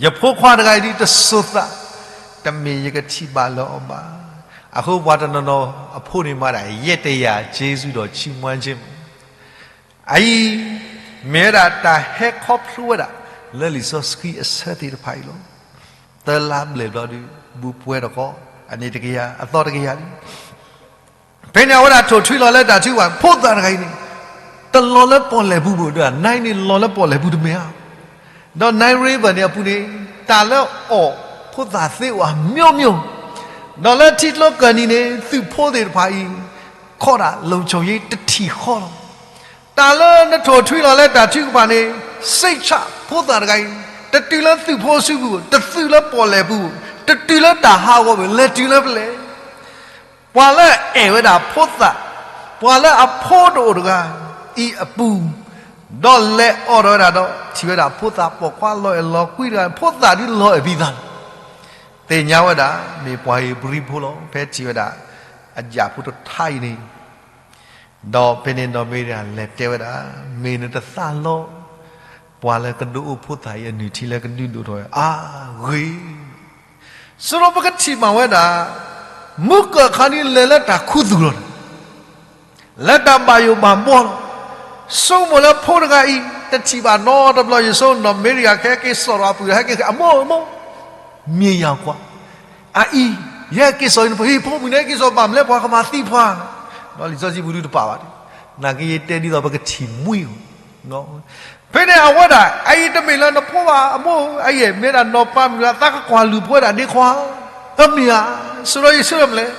ယဖိခွါတဂၤအံၤဒုး တစိၤသး တမ့ၢ်ယကထံၣ်ဘၣ်လၢၤအီၤဘၣ်. အဃိပှၤတနီၤနီၤအဖိန့ၣ်မၤဒၣ် ယဲတယၤ ကျေးဇူးတော်ချီးမွမ်းခြင်း အအံၤ မ့ၢ်ဝဲဒၣ်တၢ်ဟဲခီဖျိဝဲဒၣ် လၢလံာ်စီဆှံအဆၢသ့ၣ်တဖၣ်အံၤလီၤ. သၢလါဘျဲၣ်ဘျီဒုး ဘူးပှဲၤတခီ, အန့ၣ်တကယၤ အသီတကယၤလံ. ဖဲန့ၣ်အဝဲဒၣ်ထိၣ်ထွံလီၤလၢတၢ်ထုကဖၣ် ဖိသၣ်တဂၤအံၤန့ၣ် တလီၤလၢပီၣ်လဲၣ်ပူၤဘၣ်ဒီး နံန့ၣ်လီၤလၢပီၣ်လဲၣ်ပူၤတမ့ၢ်ဧါ. ဒီး Nile River န့ၣ်အပူၤန့ၣ် တၢ်လၢအီၣ်ဖိသၣ်သ့အိၣ်အမျိုးမျိုး, ဒီးလၢထံကျိကၢၢ်နံၤန့ၣ် သုးဖိသ့ၣ်တဖၣ်အံၤ ခီဒၣ် လုံခြုံရေး တထံၣ်ဃီလီၤ. တၢ်လၢနထိၣ်ထွံလီၤလၢတၢ်ထုကဖၣ်န့ၣ် စိတ်ချ ဖိသၣ်တဂၤအံၤ တတုၤလၢသုးဖိစုပူၤ, တတုၤလၢပီၣ်လဲၣ်ပူၤ, တတုၤလၢတၢ်ဟးဂီၤဘၣ်, လဲၤတုၤလၢဖဲလဲၣ်. ပှၤလၢအအဲၣ်ဝဲဒၣ်ဖိသၣ်, ပှၤလၢအဖိတအိၣ်တဂၤအံၤအပူၤ, ဒီးလဲၤအိးထီၣ်ဝဲဒၣ်ဒီး ထံၣ်ဝဲဒၣ်ဖိသၣ်ပိာ်ခွါလီၤအဲၣ်လီၤကွံတဂၤ, ဖိသၣ်ဒုးလီၤအဲၣ်ဖံသးလီၤ. သ့ၣ်ညါဝဲဒၣ် မ့ၢ်ပှၤဧ့ၤဘြံၤဖိလီၤ. ဖဲထံၣ်ဝဲဒၣ် အယၣ်ဖိတထါအံၤန့ၣ် ဒီးဖဲန့ၣ်နီၢ်မံရံယၤလဲၤတဲဝဲဒၣ်, မ့ၢ်နတသးလီ, ပှၤလၢကဒုးအိၣ်ဖိသၣ်အံၤအနုၢ်ထံလၢကဒုးဒိၣ်ထီၣ်ဝဲအါဂ့ၤ. ဆိဒီးပကထံၣ်ဘၣ်ဝဲဒၣ် မုၢ်ကၢၢ်ခါဒုးလဲၤလၢတၢ်ခူသူၣ်လီၤ. လၢတၢ်ဘၣ်ယိၣ်ဘၣ်ဘှီလီၤ. ဆိကမိၣ်လၢဖိတဂၤအံၤ တထံၣ်ဘၣ်နီတဘျီ, ယဆိနီၢ်မံရံယၤခဲက့ၤစိာ်ဒီးအပုၢ် ဟဲက့ၤအမိၢ်အမိၢ် မ့ၢ်ယၤကွၢ် အအံၤ ယဟဲက့ၤစိာ်အံၤ နပဟံၣ်ဖိမုၣ်န့ၣ် ဟဲက့ၤစိာ်ဘၣ်မနုၤလဲၣ် ပှၤကမၤသံပှၤ, ဒီးလံာ်စီဆှံပူၤဒုးတပာ်ဘၣ်, နာ်က့ယတဲဒ်သိးပကထံၣ်မှံအီၤ. ဖဲန့ၣ်အဝဲဒၣ် အအံၤတမ့ၢ်လၢနဖိဘၣ်အမိၢ်, အအံၤမ့ၢ်ဒၣ်နီၢ်ပၤမုၣ်လၢ သးကကွၢ်လုၢ်ဖိဝဲဒၣ်ဒ့ခွါ, အမ့ၢ်ဧါ, ဆိဒီးယဆိဒီးမနုၤလဲၣ်.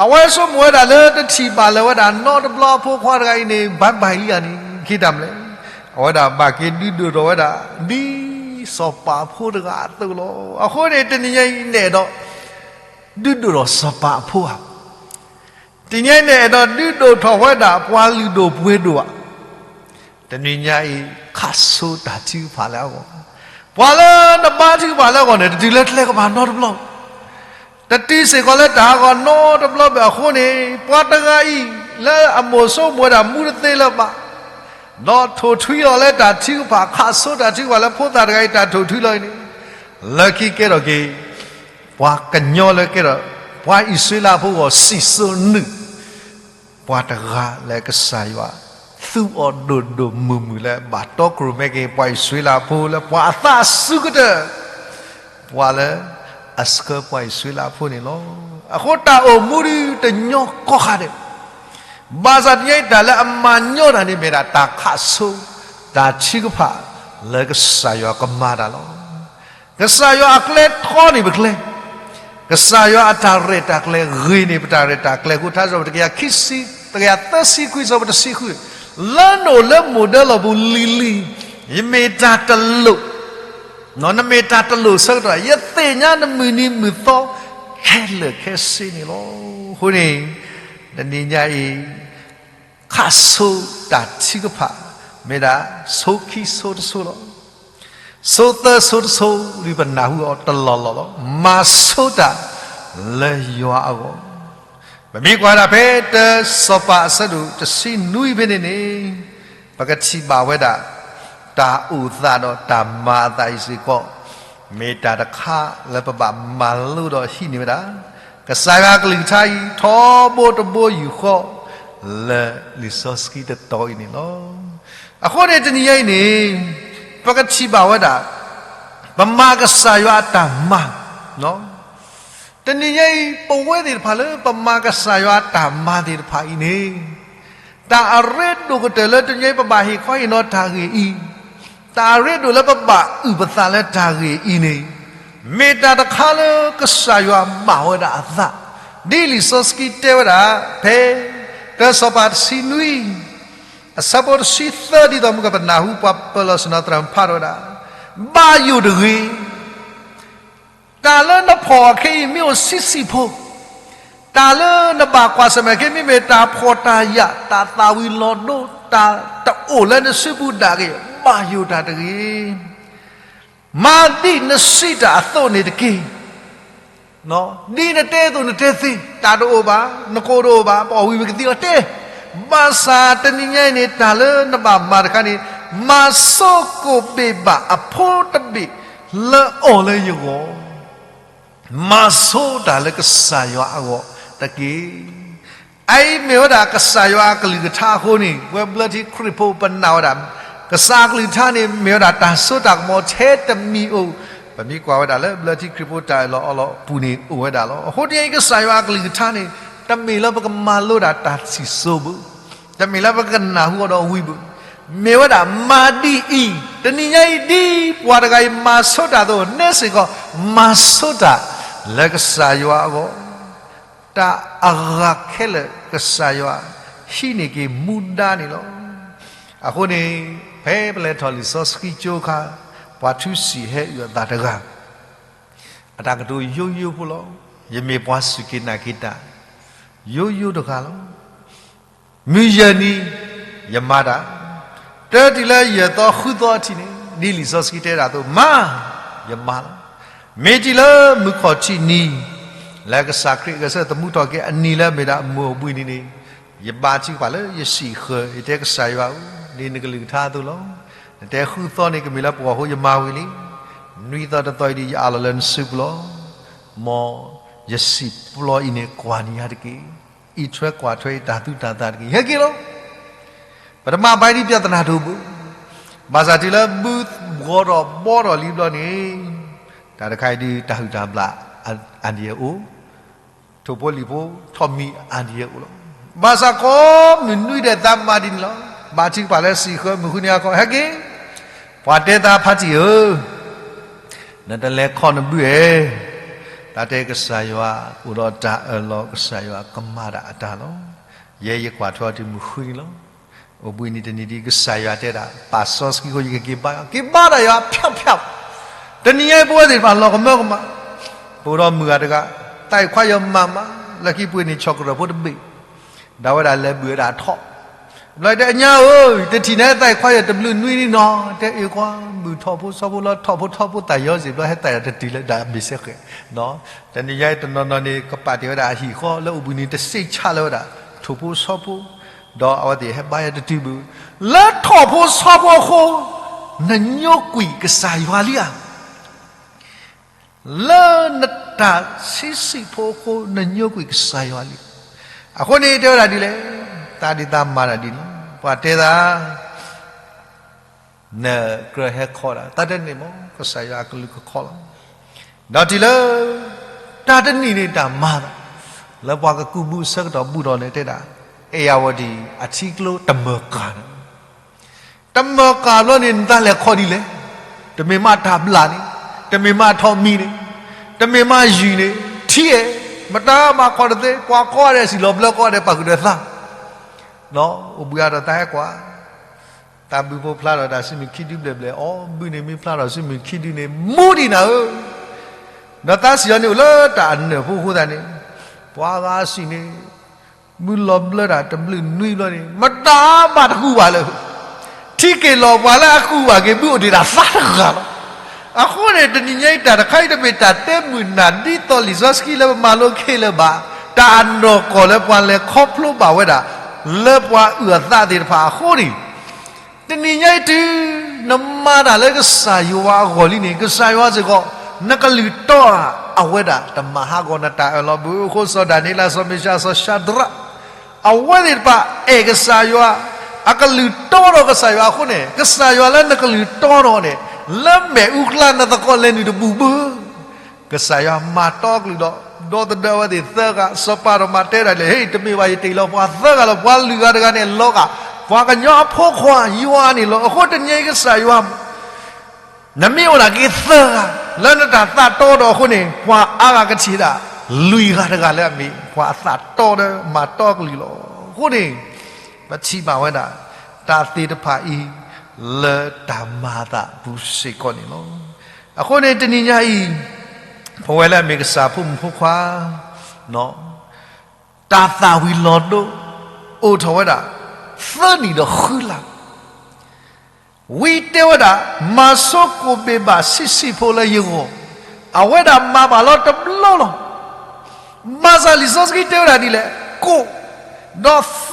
အဝဲဆိကမိၣ်ဝဲဒၣ်လၢတထံၣ်ဘၣ်လၢၤဝဲဒၣ်နီတဘျီအဖိခွါတဂၤအံၤန့ၣ် ဘၣ်ဘၣ်လံဧါန့ၣ် က့ၤတၢ်မနုၤလဲၣ်. အဝဲဒၣ်ဘၣ်က့ၤဒုးဒိၣ်ထီၣ်ဝဲဒၣ် ဒ်စီၤပၤအဖိတဂၤအသိးလီၤ. အဃိန့ၣ် တနံၤညါအံၤနဲၣ်ဒီး ဒုးဒိၣ်ထီၣ်စီၤပၤအဖိဧါ. တနံၤညါအံၤနဲၣ်ဒီးဒုးဒိၣ်ထီၣ်ဝဲဒၣ်ပှၤလုၢ်ဒိၣ်ပှ့ၤဒိၣ်ဧါ. တနံၤညါအံၤ ခးဆိတၢ်ထုကဖၣ်လၢအဂီၢ်, ပှၤလၢနဘါထုကဖၣ်လၢအဂီၢ်န့ၣ် တတုၤလၢကျဲကပၤနီတဘျီ, တတုၤစ့ၢ်ကီးလၢတၢ်ဟးဂီၤနီတဘျီဘၣ်အဃိန့ၣ် ပှၤတဂၤအံၤ လၢအမိၢ်ဆိကမိၣ်ဝဲဒၣ်မူတသ့လၢၤဘၣ်, ဒီးထိၣ်ထွံလီၤလၢတၢ်ထုကဖၣ် ခးဆိတၢ်ထုကဖၣ်လၢဖိသၣ်တဂၤအံၤတၢ်ထိၣ်ထွံလီၤအံၤန့ၣ် လၢခံကဲထီၣ်က့ၤ ပှၤကညီလၢကဲထီၣ် ပှၤအံၣ်စရ့လးဖိအဂီၢ် စံၣ်စိနုာ် ပှၤတဂၤလၢကစၢ်ယွၤ သူအီၤဒိၣ်ဒိၣ်မုၢ်မုၢ်လၢ ဘၣ်တီခိၣ်ရိၣ်မဲက့ၤ ပှၤအံၣ်စရ့လးဖိလၢပှၤအသးစူၤကတၢၢ်, ပှၤလၢအဆှၢပှၤအံၣ်စရ့လးဖိန့ၣ်လီၤ. အဃိတၢ်အိၣ်မူဒုးတညီကိးဂၤဒဲး, ဘၣ်ဆၣ်တနံၤညါအံၤတၢ်လၢအမၤညီတၢ်န့ၣ် မ့ၢ်ဒၣ်တၢ်ခးဆိ တၢ်ထုကဖၣ် လၢကစၢ်ယွၤကမၤတၢ်လီၤ. ကစၢ်ယွၤအကျဲထီန့ၢ်ပကျဲ, ကစၢ်ယွၤအတၢ်ရဲၣ်တၢ်ကျဲၤဂ့ၤန့ၢ်ပတၢ်ရဲၣ်တၢ်ကျဲၤအဃိ ထါစံးထီၣ်ပတြၢၤ တကယၤခံဆံ, တကယၤသၢဆံခွံ ဆၢဖိတဆံဃု, လၢနအိၣ်လၢမိၢ်ဒၢလီၢ်ပူၤလံၤလံၤ, ယမ့ၢ်တၢ်တလိၣ် နမ့ၢ်တၢ်တလိၣ်ဆၢကတီၢ်, ယသ့ၣ်ညါနမုၢ်နံၤမုၢ်သီခဲလၢာ်ခဲဆ့န့ၣ်လီၤ. အဃိန့ၣ် တနံၤညါအံၤ ခါဆိတၢ်ထုကဖၣ် မ့ၢ်ဒၣ် ဆိခံဆိတဆိလီၤ. ဆိသၢဆိတဆိ ဒ်ပနၢ်ဟူအီၤတလီၢ်လီၢ်လီၤ. မၤဆိတၢ်လၢယွၤအဂီၢ်. ပမ့ၢ်ကွၢ်ဒၣ်ဖဲ တၢ စီၤပၤအဆၢဒိၣ်တဆံနွံဖဲန့ၣ်န့ၣ် ပကထံၣ်ဘၣ်ဝဲဒၣ် တၢ်အိၣ်သးဒီးတၢ်မၤအသးအံၤစ့ၢ်ကီး မ့ၢ်တၢ်တခါလၢပဘၣ်မၤလိဒီးဟံးန့ၢ်ဝဲဒၣ် ကစၢ်ယွၤအကလုၢ်ကထါအံၤ ထီဘိတဘိယူၢ်ဃီ လၢလံာ်စီဆှံတတီၤအံၤန့ၣ်လီၤ. အဃိန့ၣ် တနံၤညါအံၤန့ၣ် ပကထံၣ်ဘၣ်ဝဲဒၣ် ပမၤကစၢ်ယွၤအတၢ်မၤ တနံၤညါအံၤ ပဝဲသ့ၣ်တဖၣ်လၢပမၤကစၢ်ယွၤအတၢ်မၤသ့ၣ်တဖၣ်အံၤန့ၣ် တၢ်အရ့ဒိၣ်ကတၢၢ်လၢတနံၤညါအံၤ ပဘၣ်ဟ့ၣ်ခီဟ့ၣ်နီၤတၢ်ဂ့ၢ်အံၤ, တၢ်အရ့ဒိၣ်လၢပဘၣ်အုၣ်ပသးလၢတၢ်ဂ့ၢ်အံၤန့ၣ် မ့ၢ်တၢ်တခါလၢကစၢ်ယွၤဘၣ်ဝဲဒၣ်အသး, ဒ်လံာ်စီဆှံတဲဝဲဒၣ် ဖဲ တၢစီၤပၤတဆံနွံ အဆၢဖိတဆံသၢ ဒ်သိးမုၢ်ကပနၢ်ဟူ ပှၤပၢၤလီၢ်ဆ့ၣ်နီၤသရၣ်မုၣ်ဖးထီၣ်ဝဲဒၣ် ဘၣ်ယိၣ်တဂ့ၤ တၢ်လၢနဖီၣ်အီၤခဲအံၤ မ့ၢ်အိၣ်ဆံးဆံးဖိ, တၢ်လၢနဘၣ်ကွၢ်ဆၢၣ်မဲာ်ခဲအံၤ မ့မ့ၢ်တၢ်ဖှီၣ်တၢ်ယာ်, တၢ်သၣ်ဝံၤလီၤဒိ, တၢ်တအိၣ်လၢနစုပူၤဒၣ်ဂ့ၤ, ဘၣ်ယိၣ်တၢ်တဂ့ၤ. မၤဒ်နစံးတၢ်အသိးန့ၣ်တက့ၢ်. ဒ်နတဲအသိးနတဲသ့, တၢ်တအိၣ်ဘၣ်, နကိၣ်တအိၣ်ဘၣ်, ပအီၣ်ဝံၤပကသံအီၤတဲ, ဘၣ်ဆၣ်တနံၤညါအံၤန့ၣ် တၢ်လၢနဘၣ်မၤတခါန့ၣ်, မၤဆိကိၣ်ဘ့ၣ်ဘၣ်အဖိတဘ့ၣ်လၢအီၣ်လၢယဂီၢ်, မၤဆိတၢ်လၢကစၢ်ယွၤအဂီၢ်တက့ၢ်. အအံၤမ့ၢ်ဝဲဒၣ်ကစၢ်ယွၤအကလုၢ်ကထါအဃိန့ၣ်, ပဝဲဘျၢထံခရံာ်ဖိပနာ်ဝဲဒၣ်, ကစၢ်အကလုၢ်ကထါန့ၣ် မ့ၢ်ဝဲဒၣ်တၢ်စိတၢ်ကမီၤထဲတမံၤအိၣ်, ပမ့ၢ်ကွၢ်ဝဲဒၣ်လၢဘျၢထံခရံာ်ဖိတၢ်အၢၣ်လီၤအီလီၤအပူၤန့ၣ်အိၣ်ဝဲဒၣ်လီၤ. အဃိတနံၤအံၤ ကစၢ်ယွၤအကလုၢ်ကထါန့ၣ် တမ့ၢ်လၢပကမၤလိဒၣ်တၢ်စံၣ်စိၤဘၣ်, တမ့ၢ်လၢပကနၢ်ဟူအီၤဒီးဝံၤဘၣ်, မ့ၢ်ဝဲဒၣ်မၤဒ်အံၤ, တနံၤညါအံၤဒ်ပှၤတဂၤအံၤမၤဆိတၢ်အသိးန့ၣ်စ့ၢ်ကီး, မၤဆိတၢ်လၢကစၢ်ယွၤအဂီၢ်, တၢ်အဂၤခဲလၢာ်ကစၢ်ယွၤဟံးန့ၢ်က့ၤမူဒါန့ၣ်လီၤ. အဃိန့ၣ် ဖဲပလဲၤထီၣ်လံာ်စီဆှံကၠိအခါ, ပှၤထုဆံးဟဲအုၣ်အသးတဂၤ အတၢ်ကတိၤယိယိဖိလီၤ. ယမ့ၢ်ပှၤစူၢ်က့ၤနာ်က့ၤတၢ် ယိယိတဂၤလီၤ. မုၢ်ယဲၢ်နံၤ ယမၤတၢ်, တၢတုၤလၢယဲၢ်သီဃုသီအထံးန့ၣ်, ဒ်လံာ်စီဆှံတဲဒၣ်အသိး မၤ, ယမၤလီၤ. မ့ၢ်တုၤလၢမုၢ်ခီၣ်ထံးနံၤ လၢကစၢ်ခရံာ်ဂဲၤဆၢထၢၣ်သမူထီၣ်က့ၤအနံၤလၢမ့ၢ်ဒၣ်မုၢ်အိၣ်ဘှံးနံၤန့ၣ်, ယဘါထုကဖၣ်လၢယစံာ်ဃၢၤ ယတဲကစၢ်ယွၤဧၢ, ဒ်နကလုၢ်ကထါအသိးလီၤ. နတဲဃုသီန့ၣ် ကမ့ၢ်လၢပဂီၢ်အဃိယမၤဝံၤလံ. နွံသီတသီအံၤဒီး ယအးလီၤလၢနစုပူၤလီၤ. မ်ယစံာ်ပျီအံၤန့ၣ် ကွၢ်နံၤယၤတက့ၢ်. အံးထွဲကွၢ်ထွဲယတၢ်သူၣ်တၢ်သးတက့ၢ်. ဟဲက့ၤလီၤ. ပတမၤဘၣ်ဒ်ပျၢ်သနာ်ဒိၣ်ဘၣ်. ဘၣ်ဆၣ်တုၤလၢဘုဘှီထီၣ်ဘှီထီၣ်လံဘျီန့ၣ်, တၢ်တခါအံၤဒုး တၢ်ဟုၣ်တၢ်ဘျၣ်အါဒံအအိၣ်, ထိၣ်ဖိလံၣ်ဖိထီၣ်မံၤအါဒံအအိၣ်လီၤ. ဘၣ်ဆၣ်ကိးမုၢ်နွံဒဲးသးမၤဒ်န့ၣ်လီၤ. ဘါထုကဖၣ်လၢစံာ်ဃၢၤမုၢ်ဃုနံၤအါခီ ဟဲက့ၤ, ပှၤတဲသးဖါတံၢ်ဧၢ, နတလဲၤခီနဘုဧၢ, တၢ်တဲကစၢ်ယွၤအိၣ်ဒီးတၢ်အၢၣ်လီၤ ကစၢ်ယွၤကမၤဒၣ်အတၢ်လီၤ. ယဲယကွၢ်ထွဲအီၤတုၤမုၢ်ဃုနံၤလီၤ. အိၣ်ဘှံးနံၤတနံၤဒ်ကစၢ်ယွၤတဲဒၣ် ပာ်စီဆှံဃိ ယကက့ၤဘါယွၤ, က့ၤဘါတၢ်ယွၤဖၠးဖၠး, တနံၤညါအံၤပဝဲသ့ၣ်တဖၣ်လီၤကမၢကမၣ်, ပအိၣ်ဒီးမုၢ်ဂၤတဂၤ, သးအံၤခွါယမၤမး, လၢခံပှ့ၤန့ၢ်ဆီၣ်ကရၢၢ်ဖိတဘ့ၣ်, ဒီးဝဲဒၣ်လဲၤဘုၣ်ဝဲဒၣ်ထီၣ်, ဘျီတဲအညါဧၢ, တထံၣ်န့ၣ်သးအံၤခွါယတဘျုးနွံနံၤနီၤ, တဲအ့ၣ်ကွၢ်, ဘုၣ်ထီၣ်ဖိဆီဖိလီၤ, ထီၣ်ဖိထီဖိသၣ်ယီၤစ့ၢ်ဘျီ ဟဲသၣ်ယီၤတတုၤလၢဒၣ်မ့ၢ်စဲဃဲး, တနံၤညါအံၤတနီၤနီၤန့ၣ် ကပာ်တ့ၢ်ဝဲဒၣ်အဟံၣ်ဃီလၢအိၣ်ဘှံးနံၤတစ့းဆါလၢၤဝဲဒၣ် ထီၣ်ဖိဆီဖိ, ဒီးအဝဲသ့ၣ်ဟဲဘါယွၤတတုၤဘၣ်, လၢထီၣ်ဖိဆီဖိအဃိ, နညိကွံာ်ကစၢ်ယွၤလံဧါ. လၢနတၢ်ဆံးဆံးဖိအဃိ နညိကွံာ်ကစၢ်ယွၤလံ. အဃိန့ၣ်တဲဝဲဒၣ်ဒ်လဲၣ်, သးဒ်သးမၤတၢ်ဒ်န့ၣ်, ပှၤတဲသး နကြၢးဟဲခီဒၣ်, တၢ်တန့ၣ်မ့ၢ် ကစၢ်ယွၤအကလုၢ်ကခီလီၤ. ဒီးတုၤလၢ တၢ်တနံၤန့ၣ်တၢ်မၤသး, လၢပှၤကကူးဘုအဆၢကတီၢ်ဘူးထီၣ်န့ၣ်တဲဒၣ်, အ့ၣ်ယၣ်ဝတံၣ်အထံကျိတမၢၢ်ကၤန့ၣ် တမၢကၤဘျီန့ၣ် နတၢ်လဲၤခီဒ်လဲၣ်. တမ့ၢ်မးတၢ်ဘျၣ်န့ၣ်, တမ့ၢ်မးထိးမံၤန့ၣ်, တမ့ၢ်မးယံၤန့ၣ်, ထံအဲၣ်, မတၤမၤခီတသ့, ပှၤကိးဂၤဒဲးစံၣ်လီၤဘျၢကိးဂၤဒဲး ပာ်ဃုာ်ဒီးသး, အိၣ်ဘှံးအါထီၣ်တၢ်ဟဲကွၢ်, တၢ်ဘုဖိဖျါထီၣ်တၢ်ဆံမုၢ်ခံဒုဘျဲၣ်ဘျဲၣ်, အိၣ်ဘှံးန့ၣ်မ့ၢ်ဖျါထီၣ်ဆံမုၢ်ခံဒုန့ၣ် မူဒံးနၤဧၢ. ဒီးသးစံၣ်အီၤန့ၣ်အိၣ်လၢတၢ်အနၢၣ်ဖိအဃိသတးန့ၣ်, ပှၤဂၤစံၣ်န့ၣ် ဘုလီၤဘျၢတၢ်တဘျုးနွံဘျီန့ၣ် မတၤမၤတဃုာ်ဘၣ်လၢၤ. ထံက့ၤလီၤပှၤလၢအဃုာ်ဘၣ်က့ၤဘုအိၣ်ဒံးဒၣ်သးတဂၤလီၤ. အဃိန့ၣ် တနံၤညါအံၤတၢ်တခါအံၤတမ့ၢ်တၢ်တဲမုာ်နၤဒ်သိးလံာ်စီဆှံလၢပမၤလိခဲလၢာ်ဘၣ်, တၢ်အနီၢ်ကီၢ်လၢပှၤလဲၤခီဖျိဘၣ်ဝဲဒၣ် လၢပှၤအုၣ်အသးသ့ၣ်တဖၣ်အဃိန့ၣ် တနံၤညါအံၤတုၤ နမၤတၢ်လၢကစၢ်ယွၤအဂီၢ်လံန့ၣ် ကစၢ်ယွၤစ့ၢ်ကီး နကလုၢ်တီအဝဲဒၣ်တမၤဟးဂီၤနတၢ်အၢၣ်လီၤဘၣ်. အဃိစီၤဒၤနံးယ့လး စီၤမ့ၡး စီၤၡၤဒြး အဝဲသ့ၣ်တဖၣ်အဲၣ်ကစၢ်ယွၤ, အကလုၢ်တီဒီးကစၢ်ယွၤအဃိန့ၣ် ကစၢ်ယွၤလၢနကလုၢ်တီဒီးန့ၣ် လၢမဲာ်အူကျါနသကိးလဲၤနုာ်တဘူၣ်ဘၣ် ကစၢ်ယွၤမၤတီကလုၢ်ဒီး ဒီသဒၢအဝဲသ့ၣ်သၢဂၤ, စီၤပၤဒီးမၤတဲဒၣ်လဲာ်, ဟ့ၣ် တမ့ၢ်ဘၣ်ယတ့ၢ်လီၤပှၤသၢဂၤလီၤ, ပှၤလွံၢ်ဂၤတဂၤန့ၣ်လီၤဂာ် ပှၤကညီအဖိခွါယွၤန့ၣ်လီၤ. အဃိတနံၤညါအံၤကစၢ်ယွၤ နမ့ၢ်အိၣ်ဒၣ်က့ၤသၢဂၤ လၢနတၢ်သးတီဒီးအဃိန့ၣ် ပှၤအါဂၤကထံၣ်ဒၣ် လွံၢ်ဂၤတဂၤလၢအမ့ၢ်ပှၤအသးတီဒီးမၤတီကလုၢ်လီၤ. အဃိန့ၣ် ပထံၣ်ဘၣ်ဝဲဒၣ် တၢ်သ့ၣ်တဖၣ်အံၤ လၢတၢ်မၤအသးပူၤစ့ၢ်ကီးန့ၣ်လီၤ. အဃိန့ၣ်တနံၤညါအံၤ ပဝဲလၢအမ့ၢ်ကစၢ်ဖိမုၣ်ဖိခွါ တၢ်သၣ်ဝံၤလီၤဒိ အိၣ်ထီၣ်ဝဲဒၣ် သၢနံၣ်ဒီးဃုလါ ဝံတဲဝဲဒၣ် မၤဆိကိၣ်ဘ့ၣ်ဘၣ်ဆံးဆံးဖိလၢယဂီၢ်, အဝဲဒၣ်မၤဘၣ်လီၤတဘျီလီၤ. ဘၣ်ဆၣ်လံာ်စီဆှံတဲဝဲဒၣ်ဒ်လဲၣ်, ကိၣ်, ဒီးသ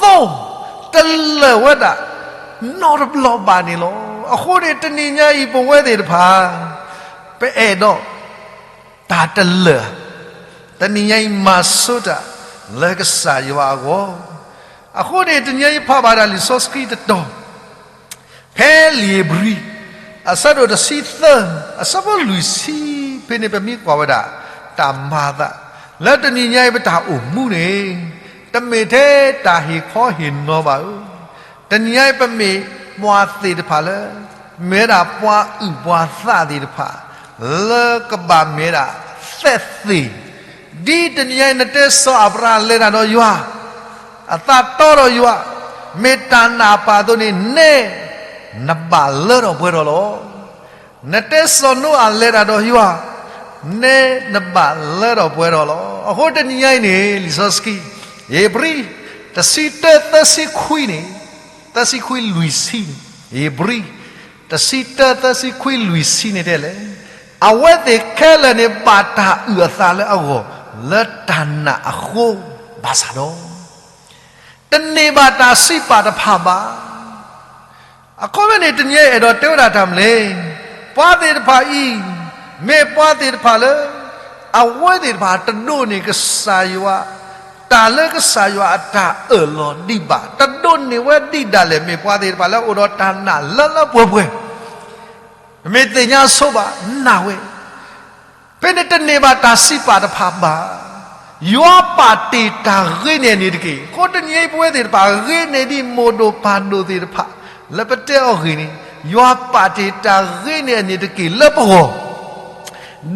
ိ, တလၢာ်ဝဲဒၣ် နီတဘျီဘၣ်န့ၣ်လီၤ. အဃိန့ၣ်တနံၤညါအံၤပဝဲသ့ၣ်တဖၣ် ပအဲၣ်ဒိး တၢ်တလၢာ်, တနံၤညါအံၤမၤဆိတၢ် လၢကစၢ်ယွၤအဂီၢ်, အဃိန့ၣ်တနံၤညါအံၤဖးဘၣ်ဒၣ်လံာ်စီဆှံတတီၤ, ဖဲလံာ်ဧ့ၤဘြံၤ အဆၢဒိၣ်တဆံသၢ အဆၢဖိလွံၢ်ဆံ ဖဲန့ၣ်ပမ့ၢ်ကွၢ်ဝဲဒၣ် တၢ်မၤအသး လၢတနံၤညါအံၤပတၢ်အိၣ်မူန့ၣ် တမ့ၢ်ထဲတၢ်ဟ့ၣ်ခီဟ့ၣ်နီၤဘၣ်ဧၢ, တနံၤညါအံၤပမ့ၢ်ပှၤသ့ၣ်တဖၣ်လၢ မ့ၢ်ဝဲဒၣ်ပှၤအုၣ်ပှၤသးသ့ၣ်တဖၣ် လၢကဘၣ်မ့ၢ်ဝဲဒၣ် သဲးသ့ၣ်, ဒ်တနံၤညါအံၤနတဲစီၤအၤဘြၤဟၣ်လဲၤတၢ်ဒီးယွၤ, အသးတီဒီးယွၤ, မ့ၢ်တၢ်နာ်အပၢ်အသိးန့ၣ် နဲ နဘၣ်လၢထီၣ်ပှဲၤထီၣ်လီၤ. နတဲစီၤနိအၤလဲၤတၢ်ဒီးယွၤ, နဲနဘၣ်လၢထီၣ်ပှဲၤထီၣ်လီၤ. အဃိတနံၤညါအံၤန့ၣ် လံာ်စီဆှံ ဧ့ၤဘြံၤ တဆံတၢ သၢဆံခွံန့ၣ်, သၢဆံခွံလွံၢ်ဆံန့ၣ်, ဧ့ၤဘြံၤ တဆံတၢ သၢဆံခွံလွံၢ်ဆံန့ၣ်တဲလဲၣ်, အဝဲသ့ၣ်ခဲလၢာ်န့ၣ် ဘၣ်တၢ်အုၣ်အသးလၢအဂီၢ် လၢတၢ်နာ်အဃိ ဘၣ်ဆၣ်ဒီး တန့ၢ်ဘၣ်တၢ်စံးပာ်တဖၣ်ဘၣ်. အခီပညီန့ၣ် တနံၤညါအံၤအဲၣ်ဒိးတဲဝဲဒၣ်တၢ်မနုၤလဲၣ်, ပှၤသ့ၣ်တဖၣ်အံၤ မ့ၢ်ပှၤသ့ၣ်တဖၣ်လၢ အဝဲသ့ၣ်တဖၣ်တဒိးန့ၢ်ကစၢ်ယွၤ တၢ်လၢကစၢ်ယွၤအတၢ်အၢၣ်လီၤဒံးဘၣ်, တဒိးန့ၢ်ဝဲဒံးဒၣ်လဲာ် မ့ၢ်ပှၤသ့ၣ်တဖၣ်လၢအိၣ်ဒီးတၢ်နာ်လၢလၢပှဲၤပှဲၤ မ့ၢ်သ့ၣ်ညါဆိဘၣ်နာ်ဝဲ, ဖဲန့ၣ်တန့ၢ်ဘၣ်တၢ်စံးပာ်တဖၣ်ဘၣ်. ယွၤပာ်တ့ၢ်တၢ်ဂ့ၤန့ၢ်အန့ၣ်တက့ၢ်. အဃိတနံၤအံၤပဝဲသ့ၣ်တဖၣ် ဂ့ၤန့ၢ်ဒံးမိၢ်ဒိၣ်ပၢ်ဒိၣ်သ့ၣ်တဖၣ် လၢပတဲအီၤဂ့ၤန့ၣ်, ယွၤပာ်တ့ၢ်တၢ်ဂ့ၤန့ၢ်အန့ၣ်တက့ၢ်လၢပဂီၢ်, ဒ်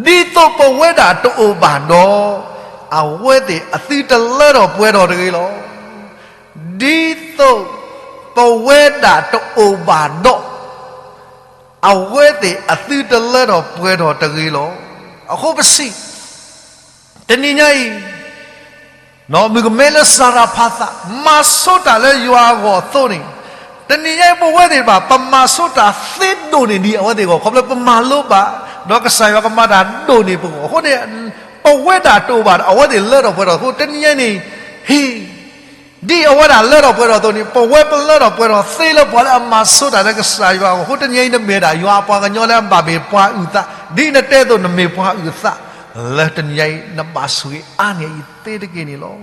သိးပဝဲဒၣ်တအိၣ်ဘၣ်ဒီး အဝဲသ့ၣ်အသုတလၢထီၣ်ပှဲၤထီၣ်တဂ့ၤလီၤ. ဒ်သိးပဝဲဒၣ်တအိၣ်ဘၣ်ဒီး အဝဲသ့ၣ်အသုတလၢထီၣ်ပှဲၤထီၣ်တဂ့ၤလီၤ. အဃိပစံး, တနံၤညါအံၤ, မုၣ်ကမဲလၢစၤရၤဖးသး မၤဆိတၢ်လၢယွၤအဂီၢ်အသိးန့ၣ်, တနံၤညါအံၤပဝဲသ့ၣ်တဖၣ် ပမၤဆိတၢ်သ့ဒိၣ်န့ၢ်ဒံးအဝဲသ့ၣ်အဂီၢ် ခီဖျိပမၤလိဘၣ်, ဒီးကစၢ်ယွၤကမၤတၢ်ဒိၣ်န့ၢ်ပဂီၢ်အဃိန့ၣ်, ပဝဲဒၣ်တအိၣ်ဘၣ်ဒီး အဝဲသ့ၣ်လၢထီၣ်ပှဲၤထီၣ်အဃိ တနံၤညါအံၤန့ၣ်, ဟ့ၣ် ဒ်အဝဲဒၣ်လၢထီၣ်ပှဲၤထီၣ်အသိးန့ၣ် ပဝဲပလၢထီၣ်ပှဲၤထီၣ်သ့လၢပှၤလၢအမၤဆိတၢ်လၢကစၢ်ယွၤအဂီၢ်အဃိ တနံၤညါအံၤနမ့ၢ်ဒၣ်ယွၤအပှၤကညီလၢအဘၣ်မ့ၢ်ပှၤအုၣ်သး, ဒ်နတဲအသိးနမ့ၢ်ပှၤအုၣ်သး, လၢတနံၤညါအံၤနဘၣ်ဆိၣ်ဂ့ၤအါန့ၢ်အံၤသ့တက့ၢ်န့ၣ်လီၤ.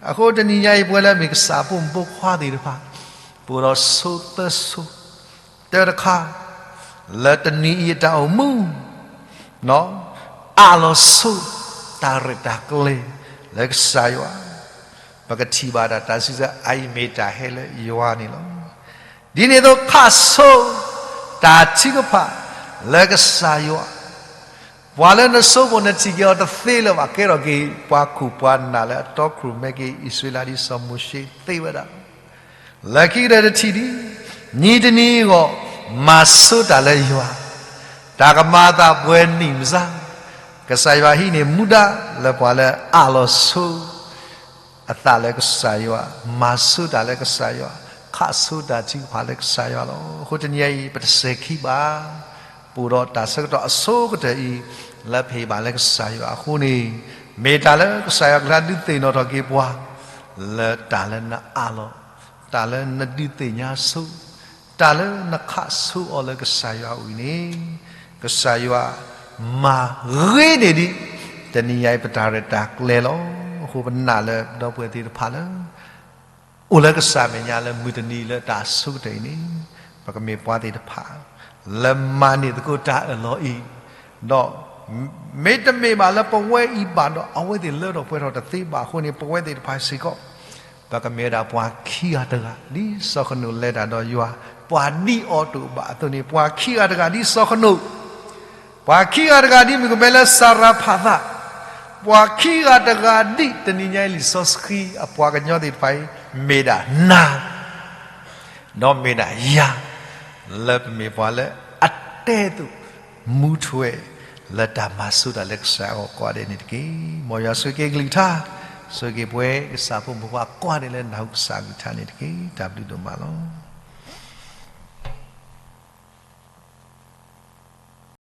အဃိတနံၤညါအံၤပဝဲလၢအမ့ၢ်ကစၢ်ဖိမုၣ်ဖိခွါသ့ၣ်တဖၣ်, ပအိၣ်ဒီးဆိသၢဆိ, တၢတခါ, လၢတနံၤအံၤအတၢ်အိၣ်မူ အးလီၤဆိ တၢ်ရဲၣ်တၢ်ကျဲၤလၢကစၢ်ယွၤ, ပကထံၣ်ဘၣ်ဒၣ်တၢ်စံးဆၢအအံၤမ့ၢ်တၢ်ဟဲလၢယွၤန့ၣ်လီၤ. ဒ်န့ၣ်အသိးခးဆိ တၢ်ထုကဖၣ်လၢကစၢ်ယွၤ, ပှၤလၢနဆိမိၣ်နထံၣ်က့ၤအီၤတသ့လၢၤဘၣ် ကဲထီၣ်က့ၤပှၤခိၣ်ပှၤနၢ်လၢအတီခိၣ်ရိၣ်မဲက့ၤ အံၣ်စရ့လးဒ်စီၤမိၤၡ့သ့ဝဲဒၣ် လၢခံကတၢၢ်တထံၣ်ဒံး, နံၤတနံၤအဂီၢ် မၤဆိတၢ်လၢယွၤ, တၢ်ကမၤအသးပှဲၤနံၣ်မစါ, ကစၢ်ယွၤဟံးန့ၢ်မူဒါလၢပှၤလၢအအၢၣ်လီၤဆိ အသးလၢကစၢ်ယွၤ, မၤဆိတၢ်လၢကစၢ်ယွၤ, ခးဆိတၢ်ထုကဖၣ်လၢကစၢ်ယွၤလီၤ. အဃိတနံၤအံၤ ပတစဲၤခံဘၣ်, ပအိၣ်ဒီးတၢ်ဆၢကတီၢ်အဆိကတၢၢ်အံၤ လၢပဟ့ၣ်ဘၣ်လၢကစၢ်ယွၤအဃိန့ၣ်, မ့ၢ်တၢ်လၢကစၢ်ယွၤကလုၢ်ဒုးသ့ၣ်နီၣ်ထီၣ်က့ၤပှၤ လၢတၢ်လၢနအၢၣ်လီၤ, တၢ်လၢနဒုးသ့ၣ်ညါဆိ, တၢ်လၢနခးဆိအီၤလၢကစၢ်ယွၤအအိၣ်န့ၣ်, ကစၢ်ယွၤမၤဂ့ၤန့ၢ်ဒံး တနံၤညါအံၤပတၢ်ရဲၣ်တၢ်ကျဲၤလီၤ. အဃိပနာ်လၢပဒီပုၢ်ဝဲၢ်သ့ၣ်တဖၣ်လၢ အိၣ်လၢကစၢ်မဲာ်ညါလၢမုၢ်တနံၤလၢတၢ်ဆိကတၢၢ်အံၤန့ၣ်, ပကမ့ၢ်ပှၤသ့ၣ်တဖၣ် လၢမၤန့ၢ်သကိးတၢ်အၢၣ်လီၤအံၤ, ဒီး မ့တမ့ၢ်ဘၣ်လၢပဝဲအံၤဘၣ်ဒီး အဝဲသ့ၣ်လၢထီၣ်ပှဲၤထီၣ်တသ့ဘၣ်အဃိန့ၣ် ပဝဲသ့ၣ်တဖၣ်စ့ၢ်ကီး ပကမ့ၢ်ဝဲဒၣ်ပှၤခံဂၤတဂၤ ဒ်စီၤဃနိာ်လဲၤတၢ်ဒီးယွၤ ပှၤဒ်အီၤတအိၣ်ဘၣ်အသိးန့ၣ် ပှၤခံဂၤတဂၤဒ်စီၤဃနိာ် ပှၤခံဂၤတဂၤဒ်မုၣ်ကမဲလၢစၤရၤဖးသး, ပှၤခံဂၤတဂၤဒ်တနံၤညါအံၤလံာ်စီဆှံအပှၤကညီသ့ၣ်တဖၣ်အံၤ မ့ၢ်ဒၣ်နၤ ဒီးမ့ၢ်ဒၣ်ယၤ လၢပမ့ၢ်ပှၤလၢအတဲအသိး မူထွဲ လၢတၢ်မၤဆိတၢ်လၢကစၢ်အဂီၢ်ကိးဂၤဒဲးန့ၣ်တက့ၢ်. မ်ယွၤဆိၣ်ဂ့ၤက့ၤကလုၢ်ကထါ, ဆိၣ်ဂ့ၤက့ၤပဝဲကစၢ်ဖိမုၣ်ဖိခွါကိးဂၤဒဲးလၢနၢ်ဟူကစၢ်အကလုၢ်ကထါန့ၣ်တက့ၢ်. တၢ်ဘျုးဒိၣ်မးလီၤ.